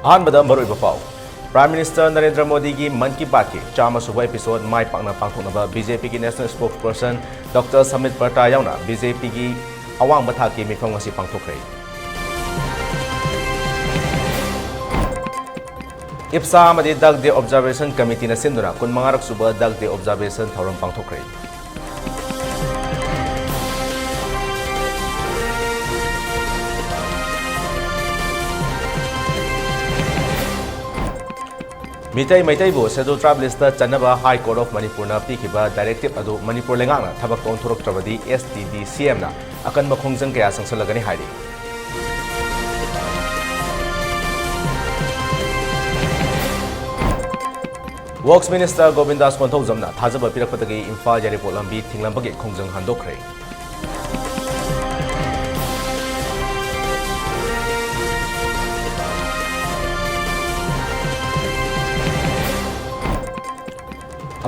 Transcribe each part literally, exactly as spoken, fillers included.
ꯑꯍꯥꯟꯕꯗ ꯃꯔꯨꯑꯣꯏꯕ ꯄꯥꯎ꯫ Prime Minister ꯅꯔꯦꯟꯗ꯭ꯔ ꯃꯣꯗꯤꯒꯤ ꯃꯟ ꯀꯤ ꯕꯥꯠꯀꯤ ꯆꯥꯝꯃ ꯁꯨꯕ episode ꯃꯥꯏ ꯄꯥꯛꯅ ꯄꯥꯡꯊꯣꯛꯅꯕ BJPꯒꯤ National Spokesperson Doctor ꯁꯃꯤꯠ ꯄꯇ꯭ꯔꯥ ꯌꯥꯎꯅ BJPꯒꯤ ꯑꯋꯥꯡꯕ ꯊꯥꯛꯀꯤ ꯃꯤꯐꯝ ꯉꯁꯤ ꯄꯥꯡꯊꯣꯛꯈ꯭ꯔꯦ꯫ ꯏꯞꯁꯥ ꯑꯃꯗꯤ Dug Day Observation Committeeꯅ ꯁꯤꯟꯗꯨꯅ ꯀꯨꯟꯃꯉꯥꯔꯛ ꯁꯨꯕ Dug Day Observation ꯊꯧꯔꯝ ꯄꯥꯡꯊꯣꯛꯈ꯭ꯔꯦ꯫ Meitei ꯃꯩꯇꯩꯕꯨ Scheduled Tribe listꯇ ꯆꯟꯅꯕ High Court of Manipurꯅ ꯄꯤꯈꯤꯕ directive ꯑꯗꯨ ꯃꯅꯤꯄꯨꯔ ꯂꯩꯉꯥꯛꯅ ꯊꯕꯛꯇ ꯑꯣꯟꯊꯣꯔꯛꯇ꯭ꯔꯕꯗꯤ STDCMꯅ ꯑꯀꯟꯕ ꯈꯣꯡꯖꯪ ꯀꯌꯥ ꯆꯪꯁꯤꯜꯂꯒꯅꯤ ꯍꯥꯏꯔꯤ꯫ Works Minister ꯒꯣꯕꯤꯟꯗꯥꯁ ꯀꯣꯟꯊꯧꯖꯝꯅ ꯊꯥꯖꯕ ꯄꯤꯔꯛꯄꯗꯒꯤ ꯏꯝꯐꯥꯜ ꯌꯥꯏꯔꯤꯄꯣꯛ ꯂꯝꯕꯤ ꯊꯤꯡꯂꯝꯕꯒꯤ ꯈꯣꯡꯖꯪ ꯍꯟꯗꯣꯛꯈ꯭ꯔꯦ꯫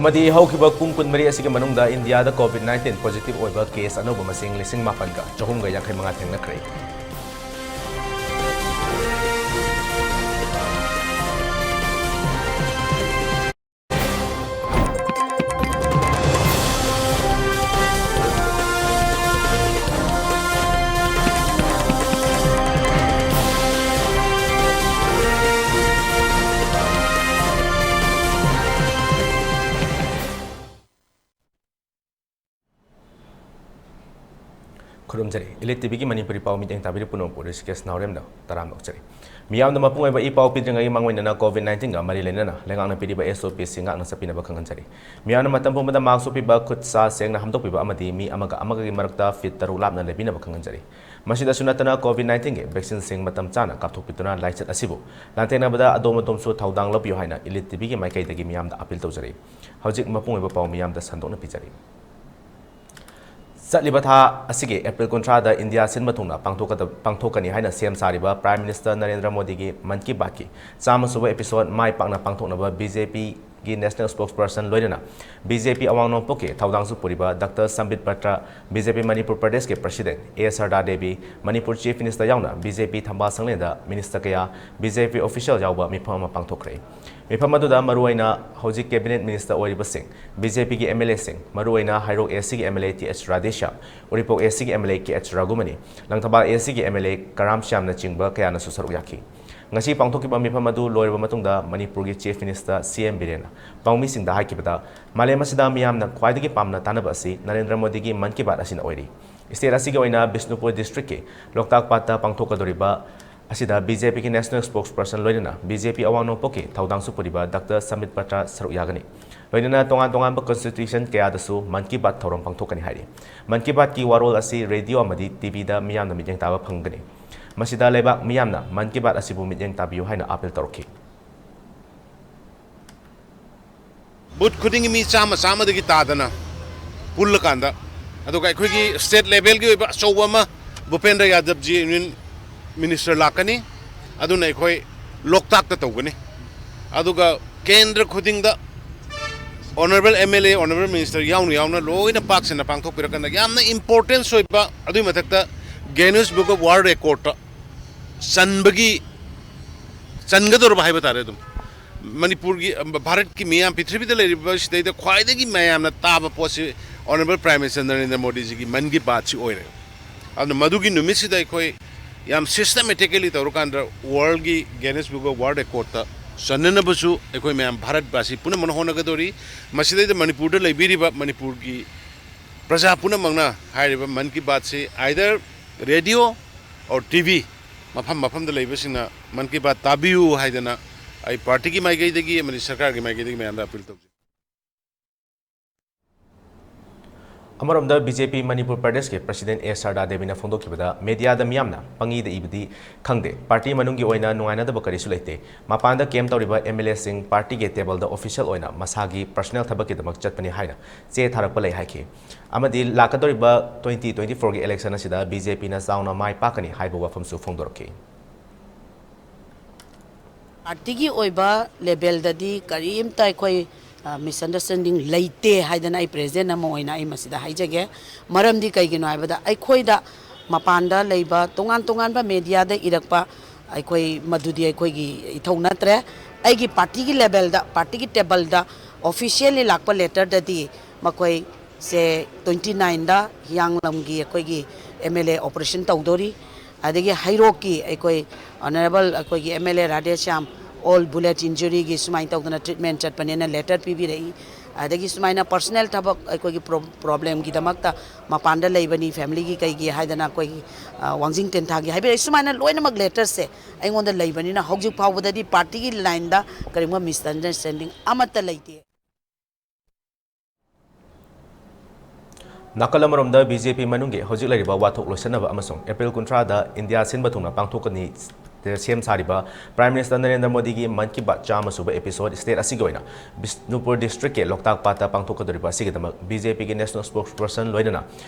ꯑꯃꯗꯤ ꯍꯧꯈꯤꯕ ꯄꯨꯡ ꯀꯨꯟꯃꯔꯤ ꯑꯁꯤꯒꯤ ꯃꯅꯨꯡꯗ ꯏꯟꯗꯤꯌꯥꯗ COVID nineteen positive ꯑꯣꯏꯕ case ꯑꯅꯧꯕ ꯃꯁꯤꯡ ꯂꯤꯁꯤꯡ ꯃꯥꯄꯟꯒ ꯆꯍꯨꯝꯒ ꯌꯥꯡꯈꯩ ꯃꯉꯥ ꯊꯦꯡꯅꯈ꯭ꯔꯦ꯫ ꯈꯨꯔꯨꯝꯖꯔꯤ꯫ Elite TVꯒꯤ ꯃꯅꯤꯄꯨꯔꯤ ꯄꯥꯎ ꯃꯤꯠꯌꯦꯡ ꯇꯥꯕꯤꯔꯤꯕ ꯄꯨꯝꯅꯃꯛꯄꯨ ꯍ꯭ꯔꯤꯁꯤꯀꯦꯁ ꯅꯥꯎꯔꯦꯝꯅ ꯇꯔꯥꯝꯅ ꯑꯣꯛꯆꯔꯤ꯫ ꯃꯤꯌꯥꯝꯗ ꯃꯄꯨꯡ ꯑꯣꯏꯕ ꯏ ꯄꯥꯎ ꯄꯤꯗ꯭ꯔꯤꯉꯩꯒꯤ ꯃꯥꯡꯑꯣꯏꯅꯅ COVID nineteenꯒ ꯃꯔꯤ ꯂꯩꯅꯅ ꯂꯩꯉꯥꯛꯅ ꯄꯤꯔꯤꯕ SOPꯁꯤꯡ ꯉꯥꯛꯅ ꯆꯠꯄꯤꯅꯕ ꯈꯪꯍꯟꯖꯔꯤ꯫ ꯃꯤꯌꯥꯝꯅ ꯃꯇꯝ ꯄꯨꯝꯕꯗ mask ꯎꯞꯄꯤꯕ, ꯈꯨꯠ ꯁꯥ ꯁꯦꯡꯅ ꯍꯥꯝꯗꯣꯛꯄꯤꯕ ꯑꯃꯗꯤ ꯃꯤ ꯑꯃꯒ ꯑꯃꯒꯒꯤ ꯃꯔꯛꯇ feet ꯇꯔꯨꯛ ꯂꯥꯞꯅ ꯂꯩꯕꯤꯅꯕ ꯈꯪꯍꯟꯖꯔꯤ꯫ ꯃꯁꯤꯗꯁꯨ ꯅꯠꯇꯅ COVID nineteenꯒꯤ vaccineꯁꯤꯡ ꯃꯇꯝ ꯆꯥꯅ ꯀꯥꯞꯊꯣꯛꯄꯤꯗꯨꯅ ꯂꯥꯏꯆꯠ ꯑꯁꯤꯕꯨ ꯂꯥꯟꯊꯦꯡꯅꯕꯗ ꯑꯗꯣꯝ ꯑꯗꯣꯝꯁꯨ ꯊꯧꯗꯥꯡ ꯂꯧꯕꯤꯌꯨ ꯍꯥꯏꯅ Elite TVꯒꯤ ꯃꯥꯏꯀꯩꯗꯒꯤ ꯃꯤꯌꯥꯝꯗ appeal ꯇꯧꯖꯔꯤ꯫ ꯍꯧꯖꯤꯛ ꯃꯄꯨꯡ ꯑꯣꯏꯕ ꯄꯥꯎ ꯃꯤꯌꯥꯝꯗ ꯁꯟꯗꯣꯛꯅ ꯄꯤꯖꯔꯤ꯫ ꯆꯠꯂꯤꯕ ꯊꯥ ꯑꯁꯤꯒꯤ ꯑꯦꯄ꯭ꯔꯤꯜ ꯀꯨꯟꯊ꯭ꯔꯥꯗ ꯏꯟꯗꯤꯌꯥ ꯁꯤꯟꯕ ꯊꯨꯡꯅ ꯄꯥꯡꯊꯣꯛꯀꯗ-, ꯄꯥꯡꯊꯣꯛꯀꯅꯤ ꯍꯥꯏꯅ ꯁꯦꯝ ꯁꯥꯔꯤꯕ Prime Minister ꯅꯔꯦꯟꯗ꯭ꯔ ꯃꯣꯗꯤꯒꯤ ꯃꯟ ꯀꯤ ꯕꯥꯠꯀꯤ ꯆꯥꯝꯃ ꯁꯨꯕ episode ꯃꯥꯏ ꯄꯥꯛꯅ ꯄꯥꯡꯊꯣꯛꯅꯕ BJP ꯒꯤ ꯅꯦꯁꯅꯦꯜ ꯁ꯭ꯄꯣꯛꯁꯄꯔꯁꯟ ꯂꯣꯏꯅꯅ ꯕꯤ ꯖꯦ ꯄꯤ ꯑꯋꯥꯡ ꯅꯣꯡꯄꯣꯛꯀꯤ ꯊꯧꯗꯥꯡꯁꯨ ꯄꯨꯔꯤꯕ doctor Sambit Patra, B J P Manipur ꯄ꯭ꯔꯗꯦꯁꯀꯤ president A Sarda Devi, Manipur chief minister ꯌꯥꯎꯅ ꯕꯤ ꯖꯦ ꯄꯤ ꯊꯝꯕꯥꯜ ꯁꯪꯂꯦꯟꯗ ꯃꯤꯅꯤꯁꯇꯔ ꯀꯌꯥ, ꯕꯤ ꯖꯦ ꯄꯤ ꯑꯣꯐꯤꯁꯤꯌꯦꯜ ꯌꯥꯎꯕ ꯃꯤꯐꯝ ꯑꯃ ꯄꯥꯡꯊꯣꯛꯈ꯭ꯔꯦ꯫ ꯃꯤꯐꯝ ꯑꯗꯨꯗ ꯃꯔꯨꯑꯣꯏꯅ ꯍꯧꯖꯤꯛ ꯀꯦꯕꯤꯅꯦꯠ ꯃꯤꯅꯤꯁꯇꯔ ꯑꯣꯏꯔꯤꯕꯁꯤꯡ, ꯕꯤ ꯖꯦ ꯄꯤꯒꯤ ꯑꯦꯝ ꯑꯦꯜ ꯑꯦꯁꯤꯡ, ꯃꯔꯨꯑꯣꯏꯅ ꯍꯩꯔꯣꯛ ꯑꯦ ꯁꯤꯒꯤ M L A T H Radheshyam, ꯎꯔꯤꯄꯣꯛ ꯑꯦ ꯁꯤꯒꯤ M L A K H ꯔꯥꯘꯨꯃꯅꯤ, ꯂꯪꯊꯕꯥꯜ ꯑꯦ ꯁꯤꯒꯤ ꯑꯦꯝ ꯑꯦꯜ ꯑꯦ ꯀꯔꯥꯝ ꯁ꯭ꯌꯥꯝꯅꯆꯤꯡꯕ ꯀꯌꯥꯅꯁꯨ ꯁꯔꯨꯛ ꯌꯥꯈꯤ꯫ ꯉꯁꯤ ꯄꯥꯡꯊꯣꯛꯈꯤꯕ ꯃꯤꯐꯝ ꯑꯗꯨ ꯂꯣꯏꯔꯕ ꯃꯇꯨꯡꯗ ꯃꯅꯤꯄꯨꯔꯒꯤ ꯆꯤꯐ ꯃꯤꯅꯤꯁꯇꯔ ꯁꯤ ꯑꯦꯝ ꯕꯤꯔꯦꯟꯅ ꯄꯥꯎꯃꯤꯁꯤꯡꯗ ꯍꯥꯏꯈꯤꯕꯗ, ꯃꯥꯂꯦꯝ ꯑꯁꯤꯗ ꯃꯤꯌꯥꯝꯅ ꯈ꯭ꯋꯥꯏꯗꯒꯤ ꯄꯥꯝꯅ ꯇꯥꯅꯕ ꯑꯁꯤ ꯅꯔꯦꯟꯗ꯭ꯔ ꯃꯣꯗꯤꯒꯤ ꯃꯟ ꯀꯤ ꯕꯥꯠ ꯑꯁꯤꯅ ꯑꯣꯏꯔꯤ꯫ ꯁ꯭ꯇꯦꯠ ꯑꯁꯤꯒꯤ ꯑꯣꯏꯅ ꯕꯤꯁꯅꯨꯄꯨꯔ ꯗꯤꯁꯇ꯭ꯔꯤꯛꯀꯤ ꯂꯣꯛꯇꯥꯛ ꯄꯥꯠꯇ ꯄꯥꯡꯊꯣꯛꯀꯗꯧꯔꯤꯕ ꯑꯁꯤꯗ ꯕꯤ ꯖꯦ ꯄꯤꯒꯤ ꯅꯦꯁꯅꯦꯜ ꯁ꯭ꯄꯣꯛꯁꯄꯔꯁꯟ ꯂꯣꯏꯅꯅ ꯕꯤ ꯖꯦ ꯄꯤ ꯑꯋꯥꯡ ꯅꯣꯡꯄꯣꯛꯀꯤ ꯊꯧꯗꯥꯡꯁꯨ ꯄꯨꯔꯤꯕ ꯗꯥꯛꯇꯔ ꯁꯃꯤꯠ ꯄꯇ꯭ꯔ ꯁꯔꯨꯛ ꯌꯥꯒꯅꯤ꯫ ꯂꯣꯏꯅꯅ ꯇꯣꯉꯥꯟ ꯇꯣꯉꯥꯟꯕ ꯀꯟꯁꯇꯤꯇ꯭ꯌꯨꯁꯟ ꯀꯌꯥꯗꯁꯨ ꯃꯟ ꯀꯤ ꯕꯥꯠ ꯊꯧꯔꯝ ꯄꯥꯡꯊꯣꯛꯀꯅꯤ ꯍꯥꯏꯔꯤ꯫ ꯃꯟ ꯀꯤ ꯕꯥꯠꯀꯤ ꯋꯥꯔꯣꯜ ꯑꯁꯤ ꯔꯦꯗꯤꯑꯣ ꯑꯃꯗꯤ ꯇꯤ ꯚꯤꯗ ꯃꯤꯌꯥꯝꯅ ꯃꯤꯠꯌꯦꯡ ꯇꯥꯕ ꯐꯪꯒꯅꯤ꯫ ꯃꯁꯤꯗ ꯂꯩꯕꯥꯛ ꯃꯤꯌꯥꯝꯅ ꯃꯟ ꯀꯤ ꯕꯥꯠ ꯑꯁꯤꯕꯨ ꯃꯤꯠꯌꯦꯡ ꯇꯥꯕꯤꯌꯨ ꯍꯥꯏꯅ ꯑꯥꯄꯤꯜ ꯇꯧꯔꯛꯈꯤ꯫ ꯕꯨꯊ ꯈꯨꯗꯤꯡꯒꯤ ꯃꯤ ꯆꯥꯝꯃ, ꯆꯥꯝꯃꯗꯒꯤ ꯇꯥꯗꯅ ꯄꯨꯜꯂꯀꯥꯟꯗ, ꯑꯗꯨꯒ ꯑꯩꯈꯣꯏꯒꯤ ꯁ꯭ꯇꯦꯠ ꯂꯦꯚꯦꯜꯒꯤ ꯑꯣꯏꯕ ꯑꯆꯧꯕ ꯑꯃ, ꯚꯨꯄꯦꯟꯗ꯭ꯔ ꯌꯥꯗꯕꯖꯤ ꯌꯨꯅꯤꯌꯟ ꯃꯤꯅꯤꯁꯇꯔ ꯂꯥꯛꯀꯅꯤ, ꯑꯗꯨꯅ ꯑꯩꯈꯣꯏ ꯂꯣꯛꯇꯥꯛꯇ ꯇꯧꯒꯅꯤ꯫ ꯑꯗꯨꯒ ꯀꯦꯟꯗ꯭ꯔ ꯈꯨꯗꯤꯡꯗ ꯑꯣꯅꯔꯦꯕꯜ ꯑꯦꯝ ꯑꯦꯜ ꯑꯦ, ꯑꯣꯅꯔꯦꯕꯜ ꯃꯤꯅꯤꯁꯇꯔ ꯌꯥꯎꯅ ꯌꯥꯎꯅ ꯂꯣꯏꯅ ꯄꯥꯛ ꯁꯟꯅ ꯄꯥꯡꯊꯣꯛꯄꯤꯔꯛꯀꯥꯟꯗ ꯌꯥꯝꯅ ꯏꯝꯄꯣꯔꯇꯦꯟꯁ ꯑꯣꯏꯕ, ꯑꯗꯨꯒꯤ ꯃꯊꯛꯇ ꯒꯦꯅꯤꯁ ꯕꯨꯛ ꯑꯣꯐ ꯋꯥꯔꯜꯗ ꯔꯦꯀꯣꯔꯗꯇ ꯆꯟꯕꯒꯤ, ꯆꯟꯒꯗꯧꯔꯕ ꯍꯥꯏꯕ ꯇꯥꯔꯦ꯫ ꯑꯗꯨꯝ ꯃꯅꯤꯄꯨꯔꯒꯤ, ꯑ, ꯚꯥꯔꯠꯀꯤ ꯃꯤꯌꯥꯝ, ꯄ꯭ꯔꯤꯊꯤꯕꯤꯗ ꯂꯩꯔꯤꯕ ꯁꯤꯗꯩꯗ ꯈ꯭ꯋꯥꯏꯗꯒꯤ ꯃꯌꯥꯝꯅ ꯇꯥꯕ ꯄꯣꯠꯁꯤ honourable prime minister Narendra ꯃꯣꯗꯤꯖꯤꯒꯤ Mann Ki ꯕꯥꯠꯁꯤ ꯑꯣꯏꯔꯦ꯫ ꯑꯗꯨꯅ ꯃꯗꯨꯒꯤ ꯅꯨꯃꯤꯠꯁꯤꯗ ꯑꯩꯈꯣꯏ ꯌꯥꯝ ꯁꯤꯁꯇꯃꯦꯇꯤꯀꯦꯂꯤ ꯇꯧꯔꯀꯥꯟꯗ ꯋꯥꯔꯜꯒꯤ ꯒꯦꯅꯤꯁ ꯕꯨꯛ ꯑꯣꯐ ꯋꯥꯔꯜꯗ ꯔꯦꯀꯣꯔꯗꯇ ꯆꯟꯅꯅꯕꯁꯨ ꯑꯩꯈꯣꯏ ꯃꯌꯥꯝ ꯚꯥꯔꯠꯕꯥꯁꯤ ꯄꯨꯝꯅꯃꯛꯅ ꯍꯣꯠꯅꯒꯗꯧꯔꯤ꯫ ꯃꯁꯤꯗꯩꯗ ꯃꯅꯤꯄꯨꯔꯗ ꯂꯩꯕꯤꯔꯤꯕ ꯃꯅꯤꯄꯨꯔꯒꯤ ꯄ꯭ꯔꯖꯥ ꯄꯨꯝꯅꯃꯛꯅ ꯍꯥꯏꯔꯤꯕ Mann Ki ꯕꯥꯠꯁꯤ either radio or T V ꯃꯐꯝ ꯃꯐꯝꯗ ꯂꯩꯕꯁꯤꯡꯅ ꯃꯟ ꯀꯤ ꯕꯥꯠ ꯇꯥꯕꯤꯌꯨ ꯍꯥꯏꯗꯅ ꯑꯩ ꯄꯥꯔꯇꯤꯒꯤ ꯃꯥꯏꯀꯩꯗꯒꯤ ꯑꯃꯗꯤ ꯁꯔꯀꯥꯔꯒꯤ ꯃꯥꯏꯀꯩꯗꯒꯤ ꯃꯌꯥꯝꯗ ꯑꯄꯤꯜ ꯇꯧꯖꯩ꯫ ꯑꯃꯔꯣꯝꯗ ꯕꯤ ꯖꯦ ꯄꯤ ꯃꯅꯤꯄꯨꯔ ꯄ꯭ꯔꯗꯦꯁꯀꯤ ꯄ꯭ꯔꯁꯤꯗꯦꯟꯠ ꯑꯦ ꯁꯔꯗꯥ ꯗꯦꯕꯤꯅ ꯐꯣꯡꯗꯣꯛꯈꯤꯕꯗ, ꯃꯦꯗꯤꯌꯥꯗ ꯃꯤꯌꯥꯝꯅ ꯄꯪꯏꯗ ꯏꯕꯗꯤ ꯈꯪꯗꯦ, ꯄꯥꯔꯇꯤ ꯃꯅꯨꯡꯒꯤ ꯑꯣꯏꯅ ꯅꯨꯡꯉꯥꯏꯅꯗꯕ ꯀꯔꯤꯁꯨ ꯂꯩꯇꯦ, ꯃꯄꯥꯟꯗ ꯀꯦꯝꯞ ꯇꯧꯔꯤꯕ ꯑꯦꯝ ꯑꯦꯜ ꯑꯦꯁꯤꯡ ꯄꯥꯔꯇꯤꯒꯤ ꯇꯦꯕꯜꯗ ꯑꯣꯐꯤꯁꯤꯌꯦꯜ ꯑꯣꯏꯅ ꯃꯁꯥꯒꯤ ꯄꯔꯁꯅꯦꯜ ꯊꯕꯛꯀꯤꯗꯃꯛ ꯆꯠꯄꯅꯤ ꯍꯥꯏꯅ ꯆꯦ ꯊꯥꯔꯛꯄ ꯂꯩ ꯍꯥꯏꯈꯤ꯫ ꯑꯃꯗꯤ ꯂꯥꯛꯀꯗꯧꯔꯤꯕ ꯇ꯭ꯋꯦꯟꯇꯤ ꯇ꯭ꯋꯦꯟꯇꯤ ꯐꯣꯔꯒꯤ ꯏꯂꯦꯛꯁꯟ ꯑꯁꯤꯗ ꯕꯤ ꯖꯦ ꯄꯤꯅ ꯆꯥꯎꯅ ꯃꯥꯏ ꯄꯥꯛꯀꯅꯤ ꯍꯥꯏꯕ ꯋꯥꯐꯝꯁꯨ ꯐꯣꯡꯗꯣꯔꯛꯈꯤ꯫ ꯄꯥꯔꯇꯤꯒꯤ ꯑꯣꯏꯕ ꯂꯦꯚꯦꯜꯗꯗꯤ ꯀꯔꯤꯝꯇ ꯑꯩꯈꯣꯏ ꯃꯤꯁꯑꯟꯗꯔꯁ꯭ꯇꯦꯟꯗꯤꯡ ꯂꯩꯇꯦ ꯍꯥꯏꯗꯅ ꯑꯩ ꯄ꯭ꯔꯦꯁꯤꯗꯦꯟ ꯑꯃ ꯑꯣꯏꯅ ꯑꯩ ꯃꯁꯤꯗ ꯍꯥꯏꯖꯒꯦ꯫ ꯃꯔꯝꯗꯤ ꯀꯩꯒꯤꯅꯣ ꯍꯥꯏꯕꯗ ꯑꯩꯈꯣꯏꯗ ꯃꯄꯥꯟꯗ ꯂꯩꯕ ꯇꯣꯉꯥꯟ ꯇꯣꯉꯥꯟꯕ ꯃꯦꯗꯤꯌꯥꯗ ꯏꯔꯛꯄ ꯑꯩꯈꯣꯏ ꯃꯗꯨꯗꯤ ꯑꯩꯈꯣꯏꯒꯤ ꯏꯊꯧ ꯅꯠꯇ꯭ꯔꯦ꯫ ꯑꯩꯒꯤ ꯄꯥꯔꯇꯤꯒꯤ ꯂꯦꯚꯦꯜꯗ, ꯄꯥꯔꯇꯤꯒꯤ ꯇꯦꯕꯜꯗ ꯑꯣꯐꯤꯁꯤꯌꯦꯜꯂꯤ ꯂꯥꯛꯄ ꯂꯦꯇꯔꯗꯗꯤ ꯃꯈꯣꯏꯁꯦ ꯇ꯭ꯋꯦꯟꯇꯤ ꯅꯥꯏꯟꯗ ꯍꯤꯌꯥꯡꯂꯝꯒꯤ ꯑꯩꯈꯣꯏꯒꯤ ꯑꯦꯝ ꯑꯦꯜ ꯑꯦ ꯑꯣꯄꯔꯦꯁꯟ ꯇꯧꯗꯣꯔꯤ꯫ ꯑꯗꯒꯤ ꯍꯩꯔꯣꯛꯀꯤ ꯑꯩꯈꯣꯏ ꯑꯣꯅꯔꯦꯕꯜ ꯑꯩꯈꯣꯏꯒꯤ M L A Radheshyam all bullet ꯏꯟꯖꯨꯔꯤꯒꯤ ꯁꯨꯃꯥꯏꯅ ꯇꯧꯗꯅ ꯇ꯭ꯔꯤꯠꯃꯦꯟ ꯆꯠꯄꯅꯦꯅ ꯂꯦꯇꯔ ꯄꯤꯕꯤꯔꯛꯏ꯫ ꯑꯗꯒꯤ ꯁꯨꯃꯥꯏꯅ ꯄꯔꯁꯅꯦꯜ ꯊꯕꯛ ꯑꯩꯈꯣꯏꯒꯤ ꯄ꯭ꯔꯣ-, ꯄ꯭ꯔꯣꯕ꯭ꯂꯦꯝꯒꯤꯗꯃꯛꯇ ꯃꯄꯥꯟꯗ ꯂꯩꯕꯅꯤ, ꯐꯦꯃꯤꯂꯤꯒꯤ ꯀꯩꯒꯤ ꯍꯥꯏꯗꯅ ꯑꯩꯈꯣꯏꯒꯤ, ꯑ, ꯋꯥꯡꯖꯤꯡ ꯇꯦꯟꯊꯥꯒꯤ ꯍꯥꯏꯕꯤꯔꯛꯏ꯫ ꯁꯨꯃꯥꯏꯅ ꯂꯣꯏꯅꯃꯛ ꯂꯦꯇꯔꯁꯦ ꯑꯩꯉꯣꯟꯗ ꯂꯩꯕꯅꯤꯅ ꯍꯧꯖꯤꯛ ꯐꯥꯎꯕꯗꯗꯤ ꯄꯥꯔꯇꯤꯒꯤ ꯂꯥꯏꯟꯗ ꯀꯔꯤꯒꯨꯝꯕ ꯃꯤꯁꯑꯟꯗꯔꯁ꯭ꯇꯦꯟꯗꯤꯡ ꯑꯃꯠꯇ ꯂꯩꯇꯦ꯫ ꯅꯥꯀꯜ ꯑꯃꯔꯣꯝꯗ, ꯕꯤ ꯖꯦ ꯄꯤ ꯃꯅꯨꯡꯒꯤ ꯍꯧꯖꯤꯛ ꯂꯩꯔꯤꯕ ꯋꯥꯊꯣꯛ ꯂꯣꯏꯁꯤꯟꯅꯕ ꯑꯃꯁꯨꯡ ꯑꯦꯄ꯭ꯔꯤꯜ ꯀꯨꯟꯊ꯭ꯔꯥꯗ ꯏꯟꯗꯤꯌꯥ ꯁꯤꯟꯕ ꯊꯨꯡꯅ ꯄꯥꯡꯊꯣꯛꯀꯅꯤ ꯁꯦꯝ ꯁꯥꯔꯤꯕ ꯄ꯭ꯔꯥꯏꯝ ꯃꯤꯅꯤꯁꯇꯔ ꯅꯔꯦꯟꯗ꯭ꯔ ꯃꯣꯗꯤꯒꯤ ꯃꯟ ꯀꯤ ꯕꯥꯠ ꯆꯥꯝꯃ ꯁꯨꯕ episode state ꯑꯁꯤꯒꯤ ꯑꯣꯏꯅ ꯕꯤꯁꯅꯨꯄꯨꯔ district ꯀꯤ ꯂꯣꯛꯇꯥꯛ ꯄꯥꯠꯇ ꯄꯥꯡꯊꯣꯛꯀꯗꯧꯔꯤꯕ ꯑꯁꯤꯒꯤꯗꯃꯛ ꯕꯤ ꯖꯦ ꯄꯤꯒꯤ national spokesperson ꯂꯣꯏꯅꯅ